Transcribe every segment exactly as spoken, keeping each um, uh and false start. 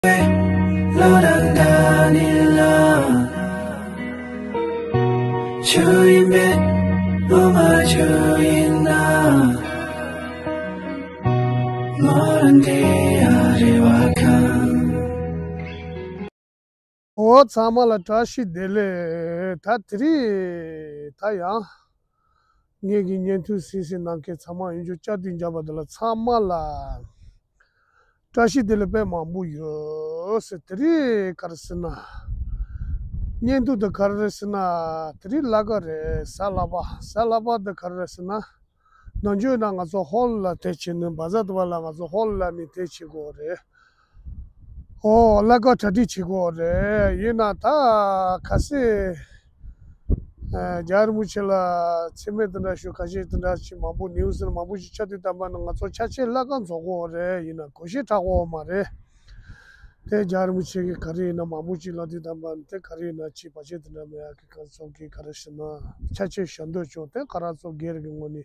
ལོ་རང་དགའ་ནི་ལ། ཆུ་ཡིན་པས་ལོ་མ་ཆུ་ཡིན་ན། ལོ་རང་དེ་ཡ་རེ་བ་ཁང་། ཨོ་ཚང་མ་ལ་བཀྲ་ཤིས་བདེ་ལེགས། ད་དེ་རིང་ད་ཡང་ངེད་ཀྱི་བརྙན་ཐུང་གཟིགས་གཟིགས་གནང་མཁན་ཚང་མ་ཡོངས་རྫོགས་བཅར་འདྲི་བྱས་པ་དེ་ལ་ཚང་མ་ལ་བཀྲ་ཤིས་བདེ་ལེགས་དཔེ་མང་པོ་ཡོད་ཟེར། དེ་རིང་ག་རེ་ཟེར་ན། བརྙན་ཐུང་དེ་ག་རེ་རེད་ཟེར་ན། དེ་རིང་གླ་སྐར་རེད། གཟའ་ལྷག་པ། གཟའ་ལྷག་པ་དེ་ག་རེ་རེད་ཟེར་ན། ནམ་རྒྱུན་ན་ང་ཚོ་ཧོལ་ལ་དེ་བྱེད་ནི། བ་ཟ་དུ་བ་ལ་ང་ཚོ་ཧོལ་ལ་ནི་དེ་བྱེད་དགོས་རེད། ཨོ་གླ་སྐར་གྲ་སྒྲིག་བྱེད་དགོས་རེད། ཡིན་ན་ད་གལ་སྲིད་ཨ་རྒྱལ་བ་རིན་པོ་ཆེ་ལ་མཚན་སྨད་དེ་འདྲ་ཞུ་ཁ་ཤས་དེ་འདྲ་ཞིག་མང་པོ་ནིའུ་སི་མང་པོ་ཞིག་ཆགས་དུས་ཙམ་པ་ན་ང་ཚོ་ཆ་ཆེ་གླ་སྐར་རྫོགས་དགོས་རེད། ཡིན་ན་གོ་ཤེས་དྲག་དགོས་མ་རེད། དེ་རྒྱལ་བ་རིན་པོ་ཆེ་གིས་ག་རེ་ཡིན་ན་མང་པོ་ཅིག་ལབ་དུས་ཙམ་པ་ན་དེ་ག་རེ་ཡིན་ན་ཅིག་བར་ཆད་དེ་འདྲ་མེད་ཡག་གི་ཁ་ཚོགས་ཀྱི་ག་རེ་ཞུ་ན་ཆ་ཆེ་ཞུ་འདོད་བྱུང་། དེ་ཁ་ར་ཚོ་སྒེར་གྱི་ངོས་ནས་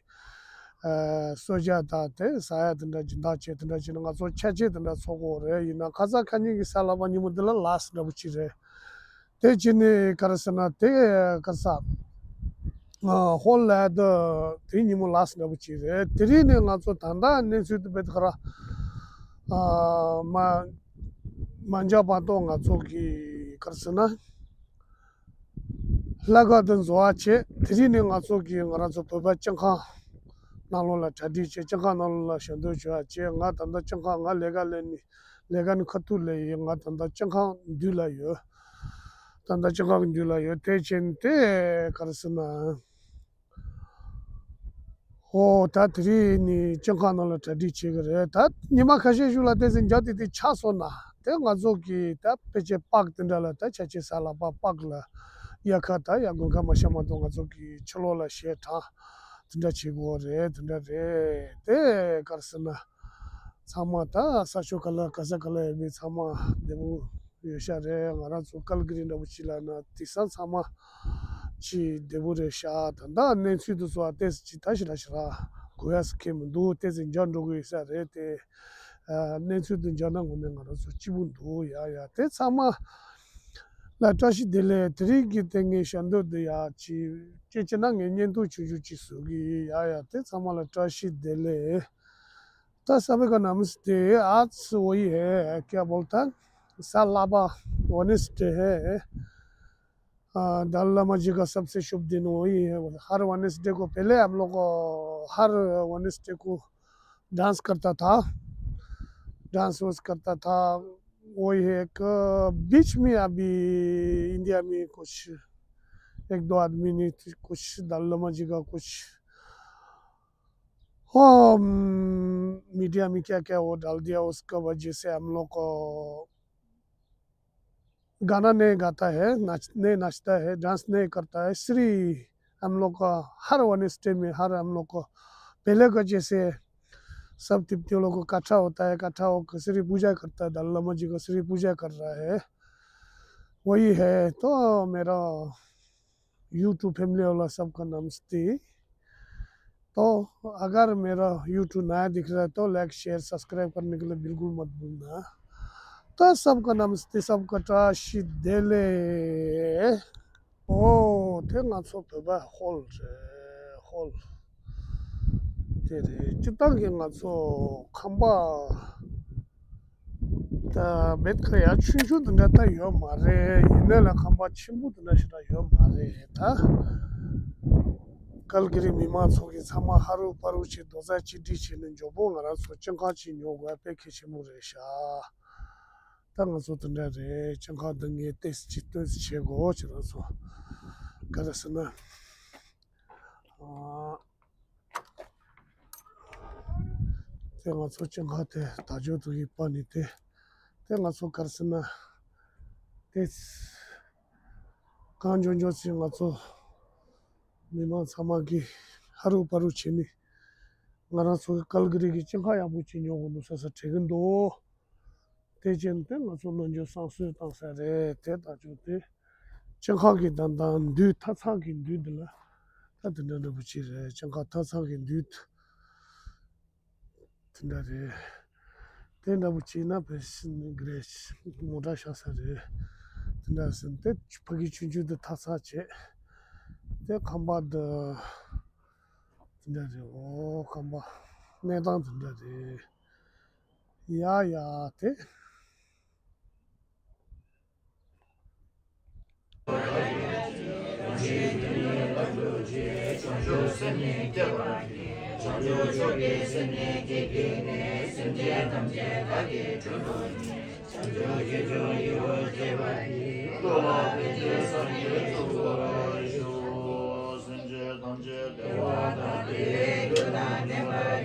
ཨ་གསོལ་ཇ་དང་དེ་ཟ་ཡ་དེ་འདྲ་སྦྱིན་བདག་བྱས། དེ་འདྲ་བྱས་ན་ང་ཚོ་ཆ་ཆེ་དེ་འདྲ་ཚོགས་དགོས་རེད། ཡིན་ན་ཁ་སང་ཁ་ཉིན་གྱི་གཟའ་ལྷག་པ་ཉིན་མོ་འདི་ལ་ལཱ་སི་འདྲ་པོ་ཅིག་རེད། དེ་བྱས་ནས་ག་རེ་ཟེར་ན་དེ་ག་རེ་ཟེར། ཨ་ཧོལ་ལ་དེ་དེ་ཉིན་མོ་ལཱ་སི་འདྲ་པོ་ཅིག་རེད། དེ་རིང་ནས་ང་ཚོ་ད་ལྟ་གནས་ཚུལ་དེ་བེད་ཁ་ར་ཨ་མ་མ་འཇག་བར་དུ་ང་ཚོ་གི་ག་རེ་ཟེར་ན། གླ་སྐར་དེ་རྫོགས་པ་བྱས། དེ་རིང་ནས་ང་ཚོ་གིས་ང་རང་ཚོ་བོད་པ་སྤྱི་ཁང་ནང་ལོགས་ལ་གྲ་སྒྲིག་བྱས། སྤྱི་ཁང་ནང་ལོགས་ལ་ཞལ་འདོན་ཞུ་བ་བྱས། ང་ད་ལྟ་སྤྱི་ཁང་ང་ལས་ཀ་ལས་ནི་ལས་ཀ་ནི་ཁ་ཐུག་ལས་ཡིན། ང་ད་ལྟ་སྤྱི་ཁང་མདུན་ལ་ཡོད། ད་ལྟ་སྤྱི་ཁང་གི་མདུན་ལ་ཡོད། དེ་བྱས་ནས་དེ་ག་རེ་ཟེར་ན། ཨོ་ད་དེ་རིང་ནི་སྤྱི་ཁང་ནང་ལ་གྲ་སྒྲིག་བྱེད་ཀྱི་རེད། ད་ཉི་མ་ཁ་ཤས་ཤིག་ལ་དེ་ཚོ་འཇག་དེ་དེ་ཆགས་སོང་ན། དེ་ང་ཚོ་གི་ད་ཕལ་ཆེར་པག་དེ་འདྲ་ལ་ད་ཆ་ཆེ་གཟའ་ལྷག་པ་པག་ལ་དབྱར་ཁ་ད་ཡར་དགུན་ཁ་མ་ཤར་མ་གཏོགས་ང་ཚོ་གི་ཕྱི་ལོགས་ལ་གཞས་གྲགས་དེ་འདྲ་བྱེད་དགོས་རེད། དེ་འདྲ་རེད། དེ་ག་རེ་ཟེར་ན། ཚང་མ་ད་ས་ཕྱོགས་ག་ལ་ག་ས་ག་ལ་ཡོད་མི་ཚང་མ་བདེ་པོ་ཡོད་ཤག་རེད། ང་རང་ཚོ་ཀལ་གི་རི་འདྲ་པོ་ཅིག་ལ་ན་དེང་སང་ཚང་མ་ཅིག་བདེ་པོ་རེད་ཤག་ད་ལྟ་གནས་ཚུལ་དེ་ཚོ་ཏོག་ཙམ་ཅིག་ད་ཞེ་དྲག་ཞེ་དྲག་གོ་ཡག་ཟེར་མཁན་མི་འདུག་ཏོག་ཙམ་འཇགས་འགྲོ་གི་ཡོད་ས་རེད་དེ། ཨ་གནས་ཚུལ་དེ་འཇགས་ན་དངོས་གནས་ང་རང་ཚོ་སྐྱིད་པོ་འདུག་ཡ་ཡ་དེ་ཚང་མ་ལ་བཀྲ་ཤིས་བདེ་ལེགས། དེ་རིང་གི་དེ་ངའི་ཞལ་འདོན་དེ་ཡ་ཅིག་སྐད་ཆ་ན་ངའི་བརྙན་ཐུང་ཆུང་ཆུང་ཅིག་བཟོ་གི་ཡ་ཡ་དེ་ཚང་མ་ལ་བཀྲ་ཤིས་བདེ་ལེགས། तो सभी को नमस्ते। आज वही है, क्या बोलता है, साल लाबा वेडनेसडे है। आ, दलाई लामा जी का सबसे शुभ दिन वही है। हर वेडनेसडे को, पहले हम लोग को हर वेडनेसडे को डांस करता था, डांस वांस करता था। वही है, एक बीच में अभी इंडिया में कुछ एक दो आदमी ने कुछ दलाई लामा जी का कुछ हाँ, मीडिया में क्या क्या वो डाल दिया, उसका वजह से हम लोग को गाना नहीं गाता है, नाच नहीं नाचता है, डांस नहीं करता है। श्री हम लोग का हर वेडनेसडे में, हर हम लोग को पहले का जैसे सब तिब्बती लोग को इकट्ठा होता है, इकट्ठा होकर श्री पूजा करता है, दलाई लामा जी का श्री पूजा कर रहा है। वही है। तो मेरा YouTube फैमिली वाला सबका नमस्ते। तो अगर मेरा YouTube नया दिख रहा है तो लाइक, शेयर, सब्सक्राइब करने के लिए बिल्कुल मत भूलना। तो सबका नमस्ते, सबका བཀྲ་ཤིས་བདེ་ལེགས། ཨོ་དེ་ང་ཚོ་བོད་པ་ཧོལ་རེད། ཧོལ་དེ་རེད། སྤྱིར་བཏང་གི་ང་ཚོ་ཁང་པ་ད་བེད་ཁ་ཡ་ཆུང་ཆུང་དེ་འདྲ་ད་ཡོད་མ་རེད། ཡིན་ནའི་ལ་ཁང་པ་ཆེན་པོ་དེ་འདྲ་ཞིག་ད་ཡོད་མ་རེད། ད་ཀལ་གི་རི་མི་མང་ཚོ་གི་ཚང་མ་ཧ་རུ་པ་རུ་བྱེད་རྡོག་རྩ་གཅིག་སྒྲིལ་བྱས་ནས་མགྱོགས་པོ་ང་རང་ཚོ་སྤྱི་ཁང་ཅིག་ཉོ་དགོས་དཔེ་གལ་ཆེན་པོ་རེད་ཤག་ད་ང་ཚོ་དེ་འདྲ་རེད། སྤྱི་ཁང་འདི་ངས་ཏེས་ཅིག་སྟོན་བྱེད་དགོས་ཁྱེད་རང་ཚོ་ག་རེ་ཟེར་ན། ཨ། དེ་ང་ཚོ་སྤྱི་ཁང་དེ་དར་ལྕོག་ཏུ་ཡིན་པ་ནི་དེ། དེ་ང་ཚོ་ག་རེ་ཟེར་ན། དེ་གང་འབྱོར་འབྱོར་ཚེ་ང་ཚོ་མི་མང་ཚང་མ་གིས་ཧ་རུ་པ་རུ་བྱས་ནས་ང་རང་ཚོ་གི་ཀལ་གི་རི་གི་སྤྱི་ཁང་ཡག་པོ་ཅིག་ཉོ་དགོས་འདུག་ས་ས་དྲན་གི་འདུག་དེ་བྱས་ནས་དེ་ང་ཚོ་ནམ་རྒྱུན་བསང་གསོལ་བཏང་ས་རེད། དེ་དར་ལྕོག་དེ་སྤྱི་ཁང་གི་ད་ལྟ་མདུན་ཐབ་ཚང་གི་མདུན་དེ་ལ་ད་དེ་འདྲ་འདྲ་པོ་ཅིག་རེད། སྤྱི་ཁང་ཐབ་ཚང་གི་མདུན་དེ་འདྲ་རེད། དེ་འདྲ་པོ་བྱས་ན་ཕལ་ཆེར་ནི་གི་རེད། ངོ་འདྲ་ཤ་ས་རེད། དེ་འདྲ་ཟེར་ཏེ་ཕ་གི་ཆུང་ཆུང་དེ་ཐག་ཚག་བྱས། དེ་ཁང་པ་འདི་དེ་འདྲ་རེད། འོ་ཁང་པ་གནས་སྟངས་དེ་འདྲ་རེད། ཡ་ཡ་དེ། སེམས་ཅན་ཐམས་ཅད་ཉེ་རིང་ཆགས་སྡང་གཉིས་དང་བྲལ་བའི་བཏང་སྙོམས་ལ་གནས་པར་གྱུར་ཅིག་སེམས་ཅན་ཐམས་ཅད་བདེ་བ་དང་བདེ་བའི་རྒྱུ་དང་ལྡན་པར་གྱུར་ཅིག་སེམས་ཅན་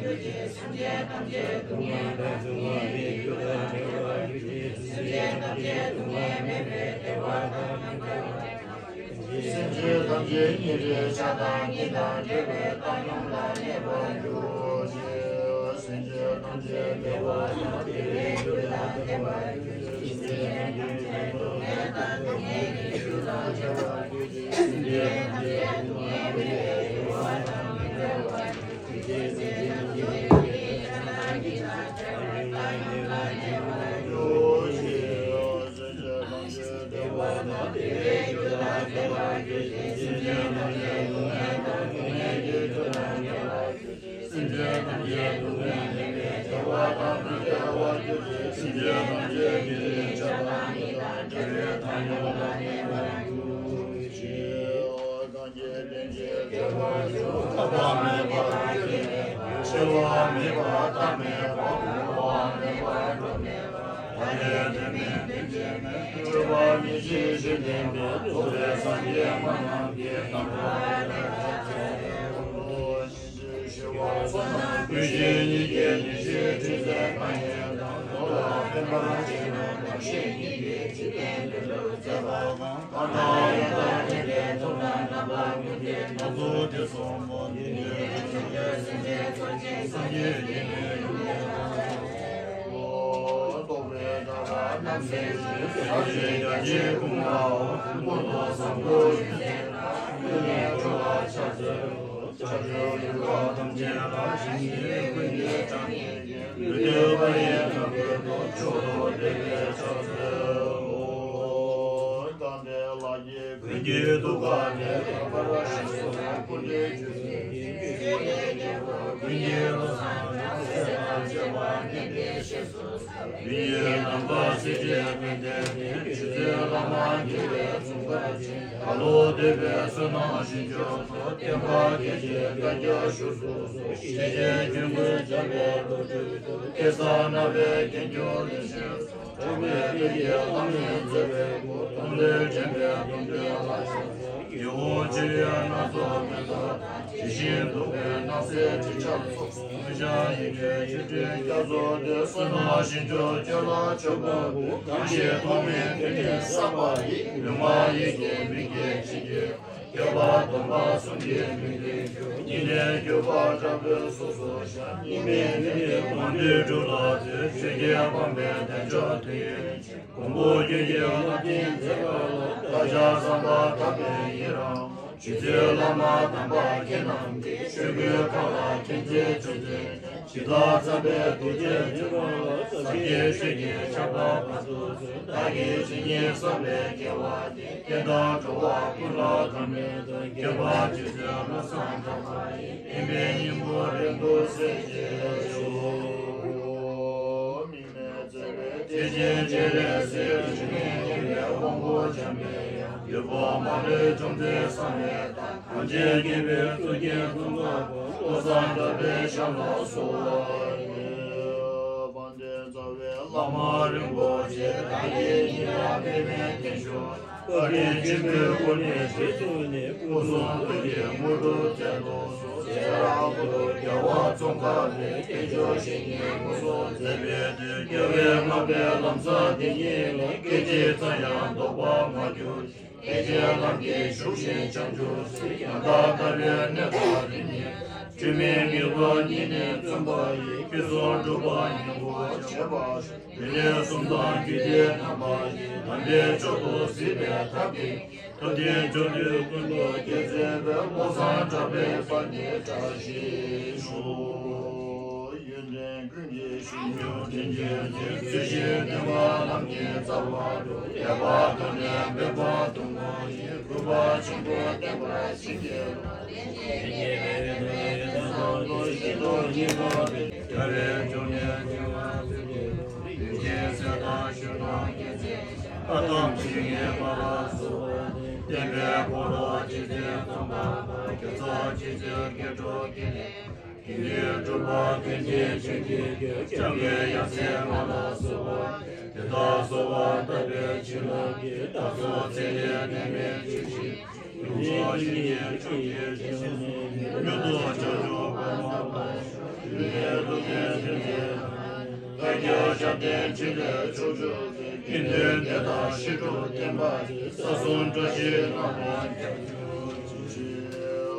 ཐམས་ཅད་སྡུག་བསྔལ་དང་སྡུག་བསྔལ་གྱི་རྒྱུ་དང་བྲལ་བར་གྱུར་ཅིག་སེམས་ཅན་ཐམས་ཅད་སྡུག་བསྔལ་མེད་པའི་བདེ་བ་དང་མི་འབྲལ་བར་གྱུར་ཅིག་སེམས་ཅན་ཐམས་ཅད་ཉེ་རིང་ཆགས་སྡང་གཉིས་དང་བྲལ་བའི་བཏང་སྙོམས་ལ་གནས་པར་གྱུར་ཅིག་སེམས་ཅན་ཐམས་ཅད་བདེ་བ་དང་བདེ་བའི་རྒྱུ་དང་ལྡན་པར་གྱུར་ཅིག་སེམས་ཅན་ཐམས་ཅད་སྡུག་བསྔལ་དང་སྡུག་བསྔལ་གྱི་རྒྱུ་དང་བྲལ་བར་གྱུར་ཅིག་སེམས་ཅན་ཐམས་ཅད་སྡུག་བསྔལ་མེད་པའི་བདེ་བ་དང་མི་འབྲལ་བར་གྱུར་ཅིག་སེམས་ཅན་ཐམས་ཅད་ཉེ་རིང་ཆགས་སྡང་གཉིས་དང་བྲལ་བའི་བཏང་སྙོམས་ལ་གནས་པར་གྱུར་ཅིག་གང་གི་ལྡན་གྱི་བདེ་བ་ཆུ་ཐོགས་པ་མེད་པར་སྐྱེ་མེད་པ། འཆི་བ་མེད་པ་མཐའ་མེད་པ། འོང་བ་མེད་པ་འགྲོ་མེད་པ། ཐ་མལ་དོན་མེད་དོན་གཅིག་མེད། སྤྲོས་པ་མེད་ཅིང་གཞི་ལྡན་པའི། རྫོགས་པའི་སངས་རྒྱས་སྨྲ་རྣམས་ཀྱིས། དམ་པ་ལ་ཕྱག་འཚལ་ལོ། ཞི་བ་བསོད་ནམས་ཀུན་གྱི་ཉི་ཟེར་ཉི་ཟེར། ཁྲི་ཟེར་རྐང་གཡས་དང་། ནོར་ལ་ཕན་པར་བྱེད་པའི། ནམ་ཞིག་སྙིང་གི་འཇིག་རྟེན་དུ། ལུས་རྩལ་པ་གང་། གང་དང་ཡང་དག་ལྡན་པའི། ཐུབ་རྣམས་རྣམ་པ་ཀུན་ལྡན། སྣ་ཚོགས་དུས་གསུམ་དཔག་ཏུ་མེད། བྱང་ཆུབ་སེམས་དཔའི་ཚོགས་ཀྱིས། སངས་རྒྱས་ཀྱི་ལུས་ཡོངས་བརྟན་པ། རྟོག་པའི་དགྲ་ལ་རྣམ་སེལ་ཞིང་། ཟབ་ཞི་རྒྱ་ཆེན་ཀུན་དགའ་བོ། ཀུན་ཏུ་བཟང་པོ་ཡོན་ཏན་དང་། ཀུན་ནས་འགྲོ་ལ་ཕྱག་འཚལ་ལོ། བྱང་ཆུབ་ཡུལ་ཁམས་ཐམས་ཅད་ལ། ཇི་སྙེད་ཀུན་གྱི་བྱང་ཆུབ་ཀྱི། ལུས་བཏུད་པ་ཡིས་ནམ་མཁའ་དང་། མཆོག་ཏུ་བདེ་བའི་ཕྱག་འཚལ་ལོ། གང་དེ་ལ་ཀུན་གྱི་ཐུགས་ཀ་ནས། ཡང་དག་པར་རྗེས་སུ་འགྲོ་ཀུན་ཏུ་སྤྱོད་པའི་ཕྱིར། ཆོས་ཀྱི་རྒྱལ་པོ་ཀུན་གྱི་བློ་བཟང་དང་། སྲས་དང་བཅས་པ་ནི་དེ་བཞིན་དུ། མི་ཡི་ནམ་མཁའ་སྲིད་ཞིའི་དཔལ་ལྡན་ནས། རྗེ་བཙུན་བླ་མ་མཁྱེན་པའི་ཚོགས་འགའ་ཞིག། བདག་བློ་འདས་པའི་བསོད་ནམས་ཞིང་མཆོག་ཏུ། བསྟན་པ་རྒྱས་བྱེད་བཀའ་རྒྱ་ཤུགས་སུ་གསོལ། ཞི་བྱེད་ཀུན་དགའ་འཇམ་པའི་བློ་གྲོས་སུ། སྐལ་བཟང་རྣ་བའི་གད་རྒྱངས་ལེན་ཞིང་གསོལ། གྲགས་པའི་སྤྲིན་གྱིས་ལྷ་མིག་མཛེས་པའི་སྐུ། སྟོང་ལས་འདྲེན་པའི་སྟོབས་ལྡན་ལྷ་ཆེན་སོགས། ཡིད་འོང་ཆོས་ཡོད་སྣ་ཚོགས་མེ་ཏོག་དང་། ཇི་བཞིན་བདུག་པའི་སྣང་གསལ་དྲི་ཆབ་ཚོགས། མངོན་བྱང་ཡི་གེ་ཆེ་འབྲིང་རྒྱ་མཚོ་སྟེ། བསོད་ནམས་ཞིང་མཆོག་ཁྱོད་ལ་མཆོད་པ་འབུལ། གང་ཞིག་ཐོགས་མེད་དེ་ནི་བསགས་པ་ཡི། ལུས་ངག་ཡིད་ཀྱི་མི་དགེ་བྱེད་ཀྱི། བསྐལ་པ་སྟོང་པ་གསུམ་གྱི་མུན་དེ་སྐྱོ། སྙིང་ནས་གྱུར་པ་དྲག་པོས་སོ་སོར་བཤགས། གཉིས་མེད་ཉིད་ཀྱི་ངང་དུ་གྲུབ་ལ་ལྟོས། ཆོས་ཀྱི་ཕམ་པའི་དལ་འབྱོར་དུས་ཡུན་ཆད། མགོན་པོ་ཁྱོད་ཀྱི་བསླབ་བྱའི་མཛད་པ་ལ། བདག་ཅག་བསམ་པ་དག་པའི་ཡི་རང་ངོ་། རྗེ་བཙུན་བླ་མ་དམ་པ་ཁྱེད་རྣམས་ཀྱིས། ཆོས་སྐུའི་ཁམས་ལ་མཁྱེན་བརྩེ་ཆུ་འཛིན་ཅིང་། ཇི་ལྟར་འཚམས་པའི་ཐུགས་རྗེས་མཛད་པ་ལ། ཟབ་རྒྱས་ཆོས་ཀྱི་ཆར་པ་བབས་ཏུ་གསོལ། བདག་གིས་ཇི་སྙེད་བསམ་པའི་དགེ་བ་འདི། བསྟན་དང་འགྲོ་བ་ཀུན་ལ་གང་ནུས་དང་། ཁྱད་པར་རྗེ་བཙུན་བློ་བཟང་གྲགས་པ་ཡི། བསྟན་པའི་སྙིང་པོ་རིང་དུ་གསལ་བྱེད་ཤོག་དེ་བཞིན་སྤྱན་རས་གཟིགས་འཇིགས་མེད་ཉེ་བའི་དབང་པོ་འཇམ་པའི་དབྱངས། འོད་དཔག་མ་ལུས་འབྱུང་ལྡན་བསམ་ཡས་བདག་གངས་ཅན་དགྱེས་པའི་གཙུག་རྒྱན་ཙོང་ཁ་པ། བློ་བཟང་གྲགས་པའི་ཞབས་ལ་གསོལ་བ་འདེབས། དཔལ་ལྡན་རྩ་བའི་བླ་མ་རིན་པོ་ཆེ། བདག་གི་སྙིང་ལ་པདྨའི་རྒྱན་བཞུགས། བཀའ་དྲིན་ཆེན་པོའི་སྒོ་ནས་རྗེས་བཟུང་ནས། སྐུ་གསུང་ཐུགས་ཀྱི་དངོས་གྲུབ་སྩལ་དུ་གསོལ། ཚེ་རབས་ཀུན་ཏུ་རྒྱལ་བ་ཙོང་ཁ་པའི། དཀོན་མཆོག་བཤེས་གཉེན་མངོན་སུམ་མཛད་པའི་དུས། རྒྱལ་བས་བསྔགས་པའི་ལམ་བཟང་འདི་ཉིད་ལ། སྐད་ཅིག་ཙམ་ཡང་ལྡོག་པར་མ་གྱུར་ཅིག། ཐེག་ཆེན་ལམ་གྱི་གཞུང་ཤིང་བྱང་ཆུབ་སེམས། ཡང་དག་ལྟ་བའི་གནས་སྐབས་རིམ་གཉིས། སྤྲོས་མེད་ངེས་པ་ཉིད་ནི་བརྩོན་པ་ཡིས། ཁྱོད་གསུང་སྒྲུབ་པ་ཉིན་གུང་བྱེད་པར་ཤོག། འབྲིང་ལས་གསུམ་དང་རྒྱུད་སྡེ་རྣམ་པ་བཞི། དམ་པའི་མཆོག་ཏུ་གཟིགས་པའི་ཐབས་ཀྱིས། ཐུབ་བསྟན་ཕྱོགས་དུས་ཀུན་ཏུ་རྒྱས་མཛད་པའི། བློ་བཟང་གྲགས་པའི་དཔལ་ནི་བཀྲ་ཤིས་ཤོག། ཡོན་ཏན་ ཀུན་གྱི་ཞིང་གཡོ་དྲིན་ཅན་གྱི་ཚུལ་བཞིན་བསྟན་པ་ལམ་གྱི་རྩ་བ་རུ། ཡལ་བ་དང་ནི་འབེབས་པ་དུ་མ་ཡིན། གུས་པ་ཆེན་པོས་བསྟན་པར་བྱིན་གྱིས་རློབས། ལན་གཅིག་ཉིད་མེད་པའི་དོན་ཡོད་དོ། ཤིན་ཏུ་སྙིང་ཐག་པའི་རྒྱལ་བའི་འབྱུང་གནས་འབྱུང་བ་ཚུལ་གྱིས། ལུས་ཅན་ཟས་དང་ཞུ་ནང་སྐྱེད་ཚལ། ཨ་དམ་ཞིང་གི་མ་ལ་སོགས་པ་སྟེ། བསྟན་པའི་འཁོར་ལོ་ཅི་མཛད་འཛོམས་པ་པ། རྒྱ་ཚ་ཆེ་ཚུལ་སྐྱེ་འགྲོ་ཀུན་ལས། དེ་ཡི་སྒྲུབ་པ་ཀུན་གྱི་ཆོས་ཀྱི་རྒྱལ། འཇམ་དཔལ་ཡབ་སྲས་ལྔ་ལ་སོགས་པ། དེ་དག་གསོལ་བ་བཏབ་པའི་བྱིན་རླབས་ཀྱིས། བདག་སོགས་ཚེ་འདིར་ནད་མེད་བྱུང་ཞིང་། ཡོངས་རྫོགས་ཞིང་གི་ཕྱོགས་ཀྱི་རྒྱལ་སྲས། མྱུར་དུ་བྱང་ཆུབ་གོ་འཕང་ཐོབ་པར་ཤོག །ཡུལ་ལས་ལུང་བསྟན་ཐོས་བརྩེགས་ཀྱིས། བདག་ཀྱང་ཞབས་བརྟན་ཕྲིན་ལས་ཕྱོགས་བཅུར་མཛད། དགེ་འདུན་སྡེ་དང་བཤད་སྒྲུབ་བསྟན་པ་ཡི། ས་གསུམ་བཀྲ་ཤིས་ལྷ་མོ་རྒྱ་མཚོའི་ཕྱིར།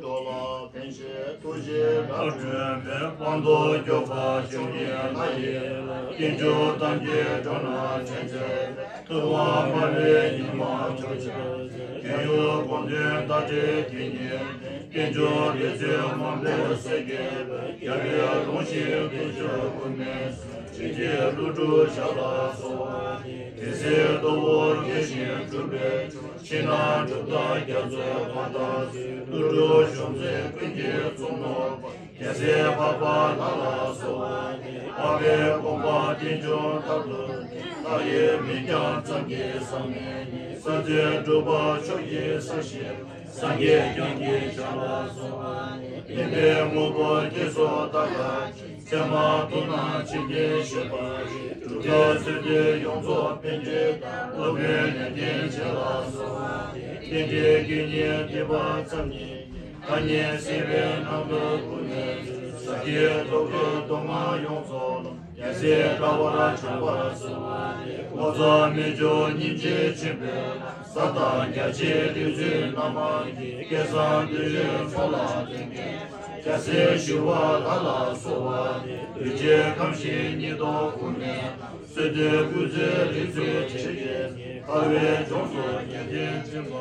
འགྲོ་ལ་ཕན་ཕྱིར་ཐུགས་རྗེས་བདག་སྒྲོལ་མའི། དབང་དུ་གྱུར་པ་བཅུ་གཉིས་ལྷ་ཡི་ལྷ། དཀོན་མཆོག་ཐམས་ཅད་འགྲོ་ན་དྲན་མཛད་པའི། ཐུབ་དབང་འཕགས་པའི་ཉི་མ་མཆོག་ཕྱག་འཚལ། རྒྱལ་ཡུམ་དགོངས་དོན་ལྟར་བྲིས་དེ་ཉིད་ལྡན། དཀོན་མཆོག་རིག་འཛིན་དབང་པོ་སྲས་བརྒྱད་པའི། རྒྱལ་བའི་དབང་བཞི་དཀོན་མཆོག་དབུ་མའི་གཙུག །ཆོས་ཀྱི་ཀླུ་སྒྲུབ་ཞབས་ལ་གསོལ་བ་འདེབས། དེ་སྲས་རྡོ་རྗེ་དགྱེས་ཤིང་གྲུབ་པའི་མཆོག །ཕྱི་ནང་གྲུབ་མཐའ་རྒྱ་མཚོའི་དཔལ་དང་མཛོད། ཀླུ་སྒྲུབ་གཞོན་ནུ་ཀུན་གྱི་གཙོ་མོ་པ། རྒྱལ་སྲས་འཕགས་པ་ལྷ་ལ་གསོལ་བ་འདེབས། འཕགས་པའི་གོ་འཕང་རྟེན་འབྱུང་རྟག་ཏུ་བརྟན། ལྷ་ཡི་མིང་བརྒྱ་ཙམ་གྱིས་བསམ་མི་ནུས། ས་འཛིན་གྲུབ་པ་མཆོག་གི་ས་གཞི། སངས་རྒྱས་བསྐྱངས་ཀྱི་ཞབས་ལ་གསོལ་བ་འདེབས། བདེན་པའི་དངོས་པོ་སྐྱེ་སོགས་དག་ལ་ཕྱིན། མཚན་མ་མཐོང་ན་འཆི་མེད་ཞི་བ་ཡི། གྲུབ་མཐའ་སྲོལ་འདི་ཡོངས་རྫོགས་པཎ་ཆེན་དང་། སློབ་དཔོན་ཡོན་ཏན་ཅན་ལ་གསོལ་བ་འདེབས། རྟེན་འབྲེལ་དགེ་བསྙེན་སྡིག་པ་ཙམ་ཉིད་ཀྱིས། ཐ་སྙད་སྲིད་པའི་ནང་དུ་བུད་མེད་ཚུལ། ཟབ་རྒྱས་རྟོགས་པའི་མདོ་སྔགས་ཡོངས་རྫོགས་ལམ། རྒྱལ་སྲས་ལྟ་བར་སྦྱངས་པར་གསོལ་བ་འདེབས། ངོ་མཚར་རྨད་བྱུང་སྙིང་རྗེ་ཆེན་པོའི་ལྷ། ཟབ་དང་རྒྱ་ཆེའི་རིག་འཛིན་རྣམ་མང་གི། བསྐལ་བཟང་འདུལ་བའི་མཚོ་ལ་ལྡེམ་མཁས་པ། རྒྱལ་སྲས་ཞི་བ་ལྷ་ལ་གསོལ་བ་འདེབས། གདུལ་བྱའི་ཁམས་ཤིང་ཉིད་དུ་འཁོར་མེད་ལྷ། སྲིད་མཐའི་སྐུ་ཚེའི་རིག་འཛིན་ཆེ་གེ། ཁ་བའི་ལྗོངས་སུ་རྒྱལ་བསྟན་འཛིན་པ།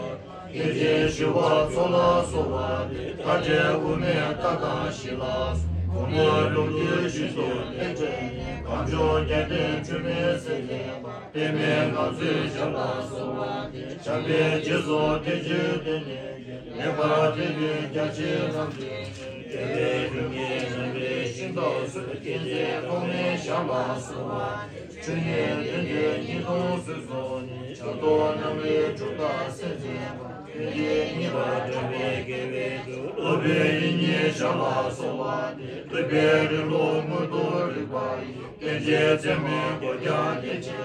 དགེ་ཆེན་ཞི་བ་འཚོ་ལ་གསོལ་བ་འདེབས། མཐའ་བྲལ་དབུ་མའི་མཐའ་དང་བཞི་ལ། གོང་མ་ལུང་བསྟན་བཞིན་དུ་ལེགས་བཀྲལ་ནས། གངས་ལྗོངས་རྒྱལ་བསྟན་འཁྲུལ་མེད་གསལ་མཛད་པ། པདྨས་ང་ཚོའི་ཞབས་ལ་གསོལ་བ་འདེབས། བྱམས་པའི་རྗེས་སུ་ཐེག་ཆེན་བསྟན་ནས། ལེགས་པར་ཐེག་པའི་རྒྱ་ཆེའི་ལམ་སྟོན་ཅིང་། རྒྱལ་བའི་ཡུམ་གྱི་བྱམས་པའི་ཤིང་རྟ་ཟུར། མཁྱེན་བརྩེ་ཐོགས་མེད་ཞབས་ལ་གསོལ་བ། ཆོས་ཉིད་དོན་གྱི་སྙིང་སྟོང་གསོས་སོ་ནས། བྱང་ཐོག་རྣམ་རོལ་གྲུབ་མཐའ་གསལ་མཛད་པ། དོན་གྱི་སྙིང་པོ་དྲངས་པའི་དགེ་བའི་གྲུབ། སློབ་དཔོན་དབྱིག་གཉེན་ཞབས་ལ་གསོལ་བ་འདེབས། ཐུབ་པའི་རིང་ལུགས་མངོན་དུ་རིག་པ་ཡི། བསྟན་བཅོས་ཚད་མེད་སྒོ་བརྒྱ་ལས་བྱེད་ནས།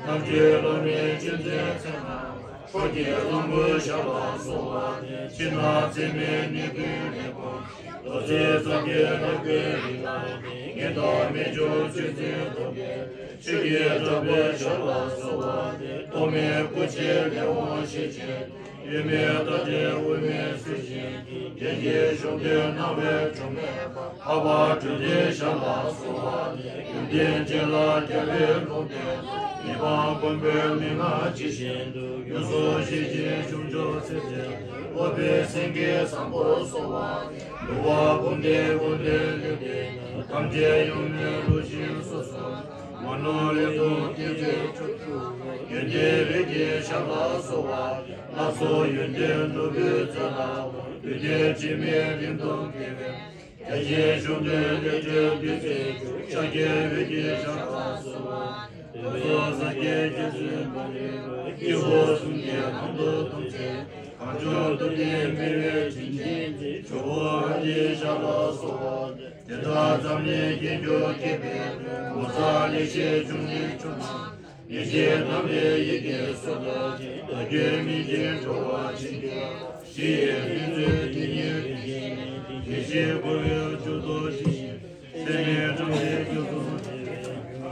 རྣམ་དཔྱོད་བླ་མའི་གཅེས་འཛིན་ཚད་མེད་པ། ཕྱོགས་ཀྱི་གླང་པོ་ཞབས་ལ་གསོལ་བ་འདེབས། ཕྱི་ནང་ཚད་མེད་ནུས་ཀུན་ལས་བསྐོར་ཞིང་། རྡོ་རྗེ་འཆང་གི་རབ་དགའི་རིགས་ལ་བརྟེན། ངེས་དོན་རྨད་བྱུང་ཆོས་འཛིན་རྡོ་རྗེ། ཆོས་ཀྱི་གྲགས་པའི་ཞབས་ལ་གསོལ་བ་འདེབས། ཐོགས་མེད་སྐུ་ཕྱྭའི་ལེའུ་ཞེས་བྱ་བའི། གཡོན་མའི་ལྟག་སྤྲིན་དབུ་མའི་ཚུལ་བཞིན་གྱི། རྒྱན་གྱི་གཞུང་དོན་སྣང་བས་གྲུབ་མེད་པ། འཕགས་པ་སྤྲུལ་སྡེའི་ཞབས་ལ་གསོལ་བ་འདེབས། ཡོན་ཏན་ཅན་ལ་རྒྱལ་བའི་ལུང་བསྟན། མི་ཕམ་མགོན་པོའི་མན་ངག་ཇི་བཞིན་དུ། ཡོངས་སུ་བཞེས་ཤིང་གཞུང་མཆོག་ཚིག་བཅད། སློབ་དཔོན་སེང་གེའི་བཟང་པོར་གསོལ་བ་འདེབས། འདུལ་བ་འབུམ་སྡེའི་འོད་ལྡན་ལེགས་བསྟན་ནས། ཐམས་ཅད་ཡོངས་མིན་ལུགས་བཞིན་སོ་སོར། མ་ནོར་ལེགས་ལྡན་ཏིང་འཛིན་མཆོག་ཏུ། ཡོན་ཏན་རིགས་ཀྱི་ཞབས་ལ་གསོལ་བ་འདེབས། ལྷ་ཚོགས་ཡོན་ཏན་ནོར་བུའི་མཛོད་ལ་བབས། འདུས་སྡེ་དྲི་མེད་རིང་དུ་བརྒལ་བའི། རྒྱ་ཆེན་གཞུང་དོན་ལས་བྲལ་བདུད་རྩིའི་རྒྱུད། ཕྱག་རྒྱའི་འོད་ཀྱི་ཞབས་ལ་གསོལ་བ། དེ་ཚོགས་སངས་རྒྱས་རྒྱ་མཚོའི་འགྲོ་ལུགས། དཀྱིལ་འཁོར་གསུམ་གྱི་ཁང་དུ་འདུ་མཛད། གངས་ལྗོངས་སྟོབས་ལྡན་འཕེལ་བའི་དྲིན་ཅན་གྱི། ཇོ་བོ་ཨ་ཏིའི་ཞབས་ལ་གསོལ་བ་འདེབས། དེ་དག་ཙམ་ནས་རྒྱལ་འགྱུར་རྒྱས་པའི་མགོན། ངོ་མཚར་ལེགས་བཤད་འབྱུང་གནས་མཆོག་རྣམས། ཡེ་ཤེས་རྣམ་པའི་ཡི་གེ་སོགས་ལ་བརྟེན། བདག་རྒྱུད་སྨིན་ཅིང་གྲོལ་བར་བྱིན་གྱིས་རློབས། ཞི་བའི་བདུད་རྩི་དེ་ཉིད་རིན་ཆེན་གནས། ཡེ་ཤེས་འཁོར་བའི་རྒྱུ་རྡོ་རྗེ་བཞིན། ཚད་མེད་དྲངས་པའི་རྒྱ་མཚོ་འདི་ཡི།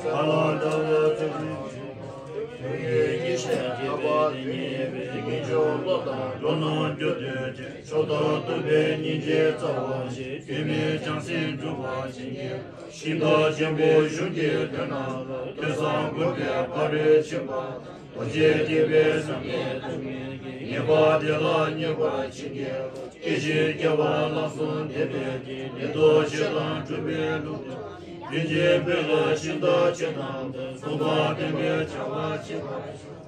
ཁ་ལོ་སྒྲ་བས་ཚིག་དོན་ཆེན་པོ། ཡོན་ཏན་ཉི་ཤུ་ ལྷག་པར་དུས་ཉེ་བའི་དཀོན་མཆོག་སློབ་དང་འགྲོ་རྣམས་སྐྱོབ་སྟེ། མཆོག་ཐུབ་སྟོན་པའི་སྙིང་རྗེའི་རྩ་བ་ཞིག །སྐྱོན་མེད་བྱང་སེམས་སྒྲུབ་པར་བྱིན་གྱིས་རློབས། ཤིང་རྟ་ཆེན་པོ་གཞུང་གི་དོན་རྣམས་ལ། ཐོས་བསམ་སྒོམ་པའི་ཕ་རོལ་ཕྱིན་པ། རྡོ་རྗེ་ཐེག་པའི་བསམ་ཡས་ཐུགས་ཉིད་ཀྱིས། ཉེས་པ་དེ་ལ་མྱུར་བར་བྱིན་གྱིས་རློབས། སྐྱེ་ཤི་རྒྱལ་བ་ལམ་གསུམ་འདས་པའི་དུས། མི་ལྡོག་ཆོས་དང་གྲུབ་པའི་ལུགས་ལ། དོན་ཆེན་སྤེལ་ལ་ཤིང་རྟ་ཆེ་རྣམས་དང་། སྲུང་མ་བསྟེན་པའི་བྱ་བ་བྱེད་པར་ཤོག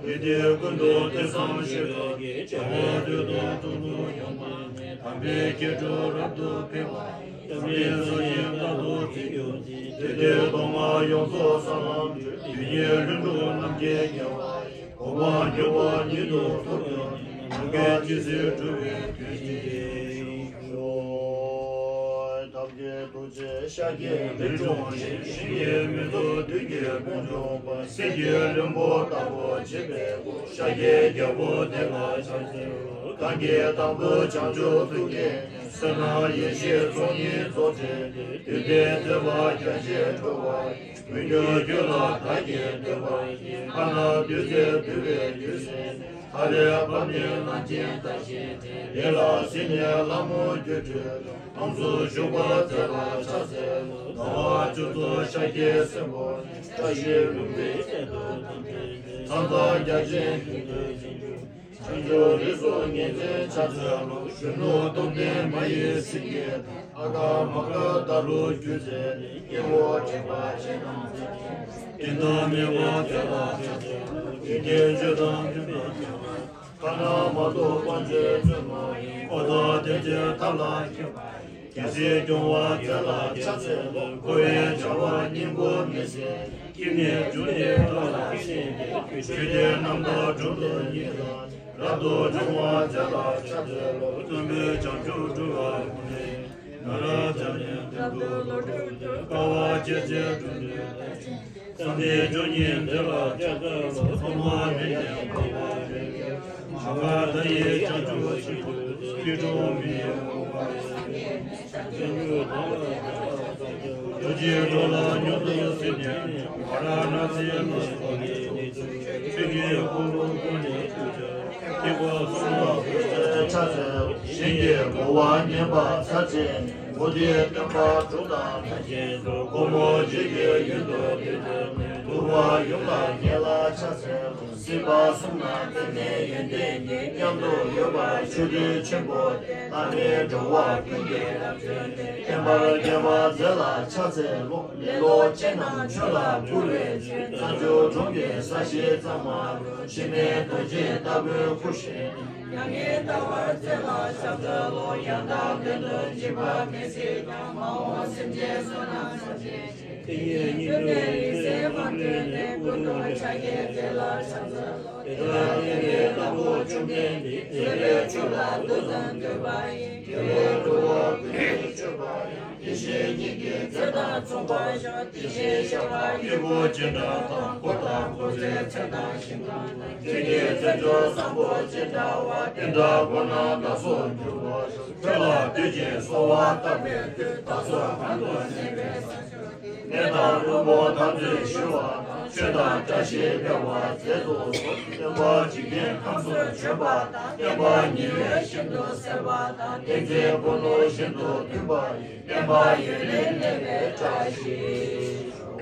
།དུས་དེ་ཀུན་ཏུ་ཐོས་བསམ་བཞི་པོ་གིས། བྱ་བ་དུས་དང་དུས་སུ་ཡོངས་བསྔགས་ནས། དམ་པའི་དགེ་ཕྲུག་རབ་ཏུ་འཕེལ་བ་ཡི། བསམ་ཡས་སྲོག་ཤིང་ལྟར་དུ་བརྩི་གྱུར་ཅིང་། དུས་དེ་ཐོག་མར་ཡོངས་སུ་ས་ལམ་བགྲོད། དུས་ཀྱི་ལྷུན་གྲུབ་རྣམ་མཁྱེན་རྒྱལ་བ་ཡི། གོ་འཕང་མྱུར་བ་ཉིད་དུ་ཐོབ་གྱུར་ནས། འགྲོ་ཀུན་ཇི་སྲིད་འགྲོ་བའི་དོན་ཞིག་ཤོག །ཐབས་མཁས་ཐུགས་རྗེས་ཤཱཀྱའི་གདུལ་བྱ་ཞིག །ཞིང་གི་མི་ཚོགས་བདུད་ཀྱི་དཔུང་འཇོམས་པ། གསེར་གྱི་ལྷུན་པོ་ལྟ་བུར་བརྗིད་པའི་སྐུ། ཤཱཀྱའི་རྒྱལ་པོ་དེ་ལ་ཕྱག་འཚལ་ལོ། གང་གིས་དང་པོར་བྱང་ཆུབ་ཐུགས་བསྐྱེད་ནས། བསོད་ནམས་ཡེ་ཤེས་ཚོགས་གཉིས་རྫོགས་བྱས་ཏེ། དུས་དེར་བདེ་བ་རྒྱ་ཆེར་སྒྲོལ་བ་ཡི། མོས་གུས་ཁྱོད་ལ་བདག་གིས་འདུད་པ་ཡིས། ཕ་ནམ་བདུད་རྩིས་འདུལ་བའི་རྒྱུད་བསྲེགས་ནས། ཧ་རི་པདྨའི་རྣམ་མཁྱེན་བརྡ་བྱས་ཏེ། ལས་ལ་གཟིགས་ནས་ལྷ་མོར་གྱུར་ཅིང་། དབང་ཕྱུག་བཞུགས་པ་མཛད་ལ་ཕྱག་འཚལ་ལོ། ཟླ་བ་བཅུ་ཚོ་ཤཱཀྱའི་སྲས་པོ་ནི། བཀྲ་ཤིས་ལྷུན་པོའི་ཚལ་དུ་དམ་བཅས་ཏེ། མཚམས་མཚམས་རྒྱ་ཆེན་ཀུན་ཏུ་བྱོན་ཅིང་། བྱང་ཆུབ་རིགས་སུ་ངེས་འཛིན་ཕྱག་འཚལ་ལོ། གཞོན་ནུ་སྟོབས་ལྡན་མ་ཡི་སེང་གེ་དང་། ཨ་ཀ་མ་ཀ་དྷ་རུ་རྒྱུད་བཙལ་ནས། སྐྱེ་བོ་དྲེགས་པ་ཅན་རྣམས་མཛད་ཅིང་། རྒྱུན་དུ་སྨད་པ་མཛད་ལ་ཕྱག་འཚལ་ལོ། རྒྱུད་སྡེ་བཅུ་དང་མཐུན་པའི་ཕྲེང་བ། ཁ་ན་མ་ཐོ་དབང་ཕྱུག་བཙུན་མོ་ཡི། འཁོར་དང་སྡེ་བརྒྱད་ཐབས་ལ་མཁས་པ་ཡི། རྒྱལ་སྲིད་སྐྱོང་བ་མཛད་ལ་ཕྱག་འཚལ་ལོ། འཁོར་བའི་བྱ་བ་སྙིང་པོ་མི་ཟད། སྐྱེ་གནས་འབྱུང་གནས་ཐབས་ལ་མཁས་པའི། ཆོས་སྡེ་རྣམ་དག་སྒྲུབ་ལ་ཡི་རང་། རབ་ཏུ་བྱུང་བ་མཛད་ལ་ཕྱག་འཚལ་ལོ། བཙུན་པས་བྱང་ཆུབ་སྒྲུབ་པར་དགོངས་ནས། ན་རོ་ཛ་ནའི་གདན་དུ་ལོ་དྲུག་ཅུ། དཀའ་བ་སྤྱད་ཚེ་གྲུབ་འབྲས་ཐོབ་ཅིང་། བསམ་གཏན་བཅུ་གཉིས་མཛད་ལ་ཕྱག་འཚལ་ལོ། ཐོག་མ་མེད་ནས་འཕགས་པ་རིགས་ཀྱི། མ་ག་དྷ་ཡིས་བྱང་ཆུབ་ཤིན་ཏུ་བསྟན། སྐྱེ་འགྲོ་མི་ཡི་དབང་པོ་ཡིས། བྱང་ཆུབ་ཐོབ་པར་བྱ་བ་བསགས་ཤིང་། རྡོ་རྗེའི་གྲོགས་ལ་མྱུར་དུ་སིམ་ནས། ཝཱ་ར་ཎཱ་སིའི་ལ་སོགས་པའི་གནས་ཚུལ། ཆོས་ཀྱི་ཕུང་པོ་ཀུན་ནས་བཏུས་ཀྱང་། ཐེག་པ་གསུམ་ལ་འོད་གསལ་ཕྱག་འཚལ། ཞིང་གི་གོ་འཕང་ཉེ་བར་མཚར་ཆེ་ནས། མུ་སྟེགས་སྟོན་པ་དྲུག་དང་ལྷན་ཅིག་ཏུ། སྒོ་མོ་འཇིགས་ཀྱི་ཡུལ་དུ་བཏུད་དེ། དུ་བ་ཡུམ་ལ་ཉེ་ལ་ཕྱག་འཚལ་ལོ། སྲིད་པ་གསུམ་ན་པདྨའི་ཡོན་ཏན་གྱིས། མཉམ་དུ་ཡོད་པ་ཆོ་འཕྲུལ་ཆེན་པོ་སྟེ། བླ་མེད་འགྲོ་བ་ཀུན་གྱི་རབ་བྱུང་སྟེ། བསྟན་པ་རྒྱས་པར་མཛད་ལ་ཕྱག་འཚལ་ལོ། ལེ་ལོ་ཅན་རྣམས་ཆོས་ལ་སྤྲུལ་བའི་ཚུལ། རྩྭ་མཆོག་གྲོང་གི་ས་གཞིའི་གཙང་མ་ལུ། འཆི་མེད་རྡོ་རྗེ་ལྟ་བུའི་སྐུ་བཞེངས་ནས། མྱ་ངན་འདའ་བར་མཛད་ལ་ཕྱག་འཚལ་ལོ། ཡང་དག་དོན་དུ་འཇིགས་པ་མི་སྲིད་ཀྱང་། མ་འོངས་སེམས་ཅན་བསོད་ནམས་ཟབ་ཅིང་། དེ་ཉིད་སྙིང་པོའི་རིང་བསྲེལ་མ་གྲོལ་ནས། ཀུན་ཏུ་ཕྱག་གི་རྫས་ལ་ཕྱག་འཚལ་ལོ། དེ་ལྟར་བསྟན་པའི་བདག་པོ་བཅོམ་ལྡན་འདས། བརྩེ་བའི་ཆོས་ལ་ཏོག་ཙམ་ལྟོས་པ་ཡིས། དགེ་བའི་རྒོལ་བ་ཀུན་ཏུ་སྤྱོད་པ་ཡང་། དེ་བཞིན་ཉིད་ཀྱི་རྫས་དང་མཚུངས་པར་ཤོག །དེ་བཞིན་གཤེགས་པ་སྐྱེས་བུ་སྤྱན་དྲངས་དང་། འཁོར་དང་འཁོར་ཚེ་ཚད་དང་ཞིང་ཁམས་དང་། ཆོས་ཀྱི་རྩེ་མཆོག་བཟང་པོ་ཅི་འདྲ་བ། དེ་འདྲ་ཁོ་ན་བདག་སོགས་འགྱུར་བར་ཤོག །ཆོས་ལ་ལྟོས་ཤིང་གསོལ་བ་བཏབ་པའི་མཐུས། བདག་སོགས་གང་དུ་གནས་པའི་ས་ཕྱོགས་ཀྱི། གནས་དང་ལྷུན་པོ་དམ་ཚིག་ཞི་བ་དང་། ཆོས་དང་བཀྲ་ཤིས་འཕེལ་བར་མཛད་དུ་གསོལ། སྟོན་པ་འཇིག་རྟེན་ཁམས་སུ་བྱོན་པ་དང་། བསྟན་པ་ཉེ་བའི་ཞིང་དུ་གསལ་བ་དང་། བསྟན་འཛིན་ཀུན་ཏུ་ཞིང་དུ་མཐུན་པ་ཡི། བསྟན་པ་ཡུན་རིང་གནས་པའི་བཀྲ་ཤིས་ཤོག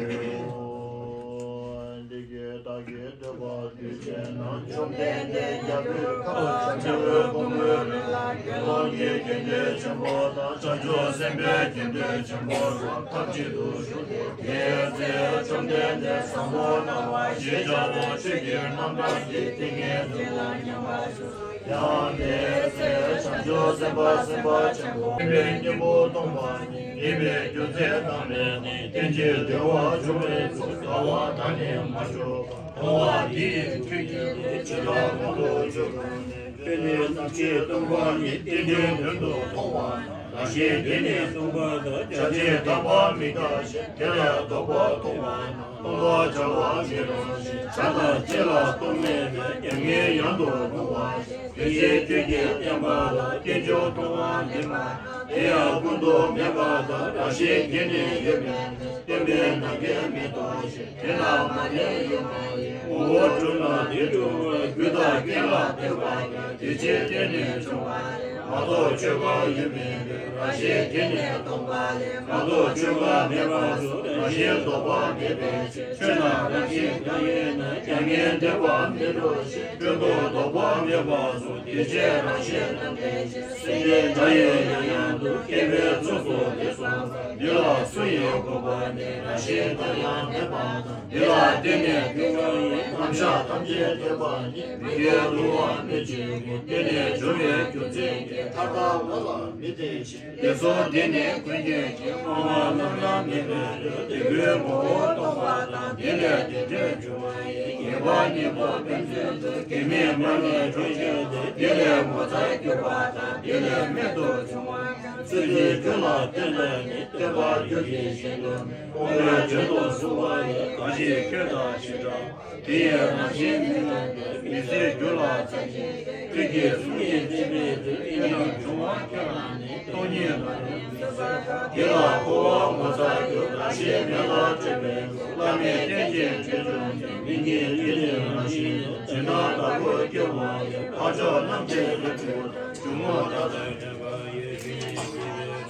།འདི་སྐད་བདག་གིས་ཐོས་པ་དུས་གཅིག་ན། བཅོམ་ལྡན་འདས་རྒྱལ་པོའི་ཁབ་བྱང་ཆུབ་ཀུན་འཁོར་ལྷ། དགེ་སློང་གི་དགེ་འདུན་ཆེན་པོ་དང་། བྱང་ཆུབ་སེམས་དཔའི་དགེ་འདུན་ཆེན་པོ་རྣམས་ཐབས་གཅིག་ཏུ་བཞུགས་ཏེ། དེའི་ཚེ་བཅོམ་ལྡན་འདས་ཟབ་མོ་སྣང་བ་ཞེས་བྱ་བ་ཆོས་ཀྱི་རྣམ་གྲངས་ཀྱི་ཏིང་ངེ་འཛིན་ལ་མཉམ་པར་ཞུགས། ཡང་དེའི་ཚེ་བྱང་ཆུབ་སེམས་དཔའ་སེམས་དཔའ་ཆེན་པོ། མཁྱེན་པའི་སྙིང་པོ་སྟོང་པ་ཉིད། ངེས་པའི་རྒྱུ་མཚན་དང་ལྡན་ནས། རྟེན་ཅིང་འབྲེལ་བར་འབྱུང་བའི་ཚུལ། དགའ་བ་དག་ནི་མ་བྱུང་བ། མཐོང་བ་འདི་ཡིས་ཆོས་ཉིད་དོ། ཇི་ལྟར་ཁོང་དུ་ཆུད་ཀྱང་ནི། ཆོས་ནི་རྣམ་ཤེས་སྟོང་པ་ཉིད། རྟེན་ཅིང་དོན་དུ་མཐོང་བ་ན། རང་བཞིན་དེ་ནི་སྟོང་པ་དང་། བྱ་བྱེད་དག་པ་མི་རྟག་ཞིང་། དེ་ལས་ལྡོག་པར་མཐོང་བ་ན། སྟོང་པར་བྱ་བ་མི་རུང་ཞིང་། བྱ་དང་བྱེད་ལ་རྟོག་མེད་པས། མྱ་ངན་ཡང་དུ་མྱོང་བ་ཞིག །དེ་ཕྱིར་ཆོས་ཀྱི་བསྟན་པ་ལ། རྟེན་འབྱུང་སྟོང་པ་མེད་པ་དང་། དེ་ཡང་ཀུན་ཏུ་མེད་པ་དང་། རང་བཞིན་གྱིས་ནི་ཡོད་མིན་ཏེ། བསྟན་པའི་རྣམ་མཁྱེན་མི་རྟོགས་ཤིང་། དེ་ལ་མ་ནས་ཡོད་མ་ཡིན། ངོ་བོ་གྲུབ་ན་དེ་གྲུབ་པ། ལུས་དང་རྐྱེན་ལ་ལྟོས་པ་དང་། དེ་ཕྱིར་བརྟེན་ནས་བྱུང་བ་ལས། མ་རྟོགས་ཆོས་འགའ་ཡོད་མིན་འདུག་རང་བཞིན་དེ་ནི་སྟོང་པ་ལས། མ་རྟོགས་ཆོས་འགའ་མེད་པར་གཟུགས། རང་བཞིན་ལྡོག་པ་མེད་པའི་ཕྱིར། ཆོས་རྣམས་རང་བཞིན་གང་ཡིན་ན། མྱ་ངན་འདས་པ་མེད་འགྲོ་ཞེས། སྤྲོས་བྲལ་ལྡོག་པ་མེད་པར་གཟུགས། དེ་ཕྱིར་རང་བཞིན་རྣམ་འགྲེལ་ཞེས། སེམས་ཅན་སྒྲ་ཡིས་ཡང་ཡང་དུ། སྐྱེ་བོའི་ཚོགས་སུ་དེ་གསུངས་སོ། འདི་ལ་སུ་ཡིས་གོ་བར་ནུས། རང་བཞིན་གང་ཡང་མེད་པ་དང་། འདི་ལ་བརྟེན་ནས་ཀུན་ཀྱང་ཡིན། རྣམ་གཞག་ཐམས་ཅད་འདོད་པ་ཉིད། མི་སྐྱེ་འགྲོ་བ་མི་འཆིའོ། འདི་ནི་འབྱུང་བའི་རྒྱུ་མཚན་གྱིས། མཐའ་དག་མ་ལ་མི་བརྟེན་ཕྱིར། དེ་གསུམ་འདི་ནི་ཀུན་མཁྱེན་གྱིས། སྣང་བ་རྣམ་སྣང་མེད་པའི་ལུས། དེ་ཀུན་ངོ་བོ་སྟོང་པ་དང་། དེ་ལས་དེ་འདྲའི་འབྱུང་བ་ཡིན། ངེས་པ་གཉིས་པོ་ཕན་ཚུན་དུ། སྐྱེ་མེད་མ་ལུས་གྲོང་ཁྱེར་དེ། དེ་ལས་ངོ་མཚར་གྱུར་པ་དང་། དེ་ལས་རྨད་དུ་བྱུང་བ་ཡང་། ཚུལ་འདི་རྒྱུད་ལ་བསྟེན་ན་ནི། བསྟན་པ་རྒྱུད་ཀྱི་ཞིང་དུ་སྤོང་བའི་དོན་དུ་གསུངས་པ་ཡིན། གང་ཞིག་ཁྱོད་དང་ཞེ་འགྲམ། དེ་ཡི་རང་བཞིན་མི་རྟོག་པས། མི་སྲིད་རྒྱུད་ལ་འཚེ་བྱེད་ཁྱོད་ཀྱིས་གཟུགས་ཡིན་བརྟེན་པའི་ཚུལ། དེ་རྣམས་འབྱུང་བ་ཁྱོད་ལ་ནི། སྟོང་ཉིད་མ་ལུས་མི་སྲིད་པ། དེ་ལ་འཁོར་བ་ངོ་མཚར་གྱུར། རང་བཞིན་མེད་ལ་སྤྲོས་པའི་བློ། བླ་མེད་རྟེན་ཅིང་འབྲེལ་འབྱུང་ཚུལ། མི་ཉིད་དེ་ནི་རང་བཞིན་ནོ། དེ་ན་བདག་པོ་སྐྱེ་བོ་ཡི། འཕགས་མཆོག་རྣམས་ཀྱི་ལུས་སྤྲུལ་པ། འབྱུང་རྔུབ་དག་དང་ལྡན་པ་ཡི། ཆོས་ཉིད་ཤེས་པའི་ངང་ལས།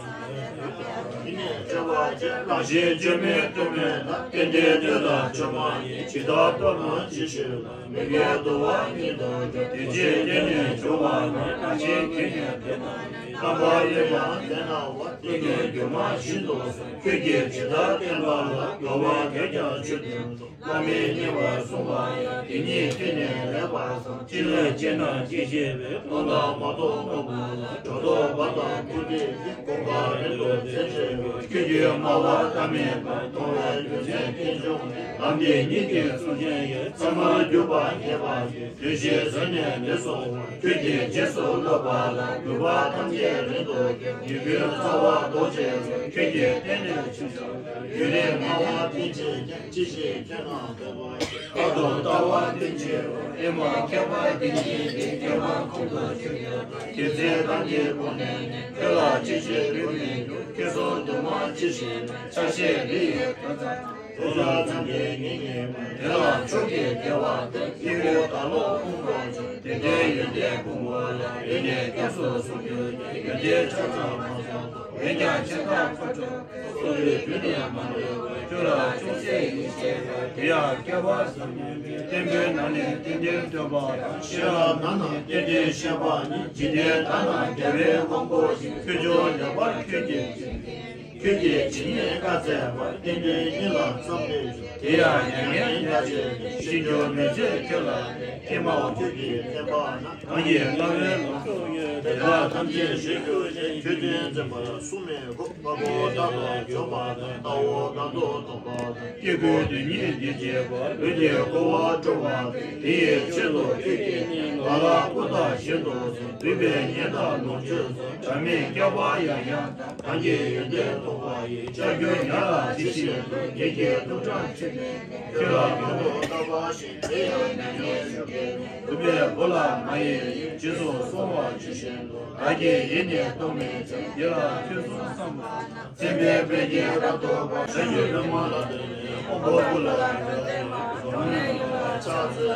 ཡེ་ནས་སྤྲོས་པ་ཅན། རང་བཞིན་བཅོས་མིན་སྟོང་མེད་ལ། རྟེན་འབྲེལ་སྣོད་དང་ཆོས་མ་ཡིན། ཇི་ལྟར་སྤོ་ལོ་ཇི་ཞིག་ལ། མི་དགེ་འདུ་བ་ཉིད་དུ་འགྱུར། དེ་ཕྱིར་བརྟེན་ནས་འབྱུང་བ་ནི། རང་བཞིན་དེ་ཉིད་དེ་ན་ནི། རྣམ་པར་གཡེང་ཡང་དེ་ན་བ། དེ་ཉིད་སྒྱུ་མ་བཞིན་དུ་གསུངས། ཁྱོད་ཀྱིས་ཇི་ལྟར་བསྟན་པ་ལ། འགལ་བ་གལ་ཀྱང་ཆོས་མཐུན་དུ། བླ་མེད་བསྙེན་པར་གསུངས་པ་ཡང་། དེ་ཉིད་དེ་ནི་ལེགས་པར་གསུངས། ཅི་ལས་སྐྱེས་ན་སྐྱེ་ཤེས་པའི། ལོང་དང་མ་རྟོགས་རྣོ་པོ་ལ། སྒྲོ་འདོགས་པ་དང་ཁུ་འདེད་ཀྱིས། གོམ་ཁ་རིང་དུ་འཛེགས་བྱེད་པའི། ཁྱོད་ཀྱི་སྨྲ་བ་ལྟ་མེད་པ། མཐོང་བའི་རྒྱུ་མཚན་རྟེན་འབྱུང་མེད། ལམ་འདི་ཉིད་ཀྱིས་གསུངས་མཁྱེན་ཡང་། ཚད་མར་གྱུར་པ་ངེས་པར་ཤེས། དོན་ཤེས་ཟིན་ནས་འདི་གསུངས་པ། ཁྱོད་ཀྱིས་རྗེས་སུ་སློབ་པ་ལ། གྱུར་པ་ཐམས་ཅད་རིང་དུ་གྱུར། ཉེས་ཀུན་ཚ་བ་ལྡོག་བྱེད་ཚུལ། ཁྱོད་ཀྱིས་བསྟན་ནས་ཕྱིན་ཆོག་ཡུན་རིང་སྨྲ་བ་བསྟེན་བྱེད་ཀྱང་། ཅི་ཞིག་ཁྱོད་རྣམས་འདོད་པ་ཞིག་ཁ་དོག་ལྟ་བ་བསྟེན་བྱེད་པ། ཨེ་མ་མཁས་པ་འདི་ཉིད་ཀྱིས། ཁྱད་པར་ཁོང་དུ་ཆུད་ཡོད་དོ། དེ་ཚེ་བདག་གིས་དགོངས་ནས་ནི། ཁྱོད་ལ་ཅི་ཞིག་འབུལ་མི་འགྱུར། ཁྱོད་གསུང་དུ་མ་ཅི་ཞིག་ན། ཆ་ཤས་འདི་ཡི་དོན་ཙམ། དོན་ཙམ་ཙམ་གྱིས་ངེས་ངེས་པ། དེ་ལ་མཆོག་གི་དགེ་བ་དང་། སྐྱེ་བོའི་བདག་སློབ་ཕུང་པོ་ཆེ། དེ་འདྲའི་ཡོན་ཏན་ཕུང་པོ་ལ། ཡེ་ནས་སྐྱབས་སུ་སོང་གྱུར་ཀྱང་། ཡོན་ཏན་ཆ་ཙམ་མ་ཚང་དུ། འོན་ཀྱང་ཆེ་ཐག་ཁོ་ཆོད་དོ། སོ་སོའི་རྒྱུད་ནི་མ་འདྲེས་པར། ཁྱོད་ལ་ཅུང་ཟད་ཡིད་ཆེས་པ། དེ་ཡང་བསྐལ་པ་ཟབ་མོའི་བསྟན་པའི་ནང་ནས་རྟེན་འབྲེལ་བསྟོད་པ་དང་། ཤེས་རབ་ནང་ན་རྟེན་འབྲེལ་བཤད་པ་ནི། འཇིག་རྟེན་དག་ན་རྒྱལ་བའི་དབང་པོ་ཡིན། ཁྱོད་ཆོས་ལེགས་པར་ཁྱོད་ཀྱིས་བྱིན། ཁྱོད་ཀྱིས་ཇི་སྙེད་བཀའ་སྩལ་པ། རྟེན་འབྲེལ་ཉིད་ལ་བསམ་པའི་ཕྱིར། དེ་ཡང་མྱ་ངན་འདའ་བྱེད་དེ། ཤིན་ཏུ་མི་བཟོད་ཁྱོད་ལ་ནི། ཀྱེ་མའོ་ཁྱོད་ཀྱིས་བསྟན་པ་ན། གང་གིས་བསྔགས་པའི་ལམ་སྲོལ་ཡོད། དེ་དག་ཐམས་ཅད་ཞིག་གྱུར་ཅིག་ཁྱོད་བསྟན་འཛིན་པར་སུ་མི་དགོས། དཔའ་བོ་རྟག་ཏུ་འཇོམས་པ་དང་། རྟ་བོ་རྟག་ཏུ་འདོམས་པ་དང་། སྐྱེ་དགུའི་དོན་གཉིས་འདི་བྱེད་པ། ལུས་འདི་འཁོར་བར་སྤྲོ་བ་དང་། དེ་ཡི་ཆེད་དུ་ཁྱོད་ཀྱིས་ནི། ལ་ལ་སྐུ་དང་ཞལ་དུ་གསོལ། འདུས་པའི་གཉེན་དང་ལོངས་སྤྱོད་སོགས། གྲངས་མེད་བསྐལ་པ་ཡང་ཡང་དང་། རང་གི་ཡོན་ཏན་རྟོགས་པ་ཡིས། ལྕགས་ཀྱུ་ཉ་ལ་ཇི་བཞིན་དུ། ཉིད་ཀྱི་ཐུགས་དྲན་ཆོས་ཉིད་དེ། ཁྱོད་ལ་མྱུར་དུ་བལྟ་བར་ཤོག་དེ་ཡང་མྱ་ངན་ཞུགས་ཀྱིས་ནི། སྡུག་པའི་སྒོ་ལ་མ་ཡེངས་ཤིང་། རྗེས་སུ་སོང་བ་ཇི་བཞིན་དུ། བདག་གིས་ཡེ་ནས་རྟོགས་མི་བྱ། འདི་ལ་ཐོས་བསམ་བསམ་པ། མཚན་དཔེའི་དཔལ་གྱིས་རབ་ཐོབ་པ། བྱང་ཆུབ་ལྷ་མོ་ལ་བརྟེན་ནས། དབང་པོ་སྐུ་ལ་ཡོན་ཏན་མ། འགྲོ་ལས་ཡོངས་ལ་ཕྱག་འཚལ་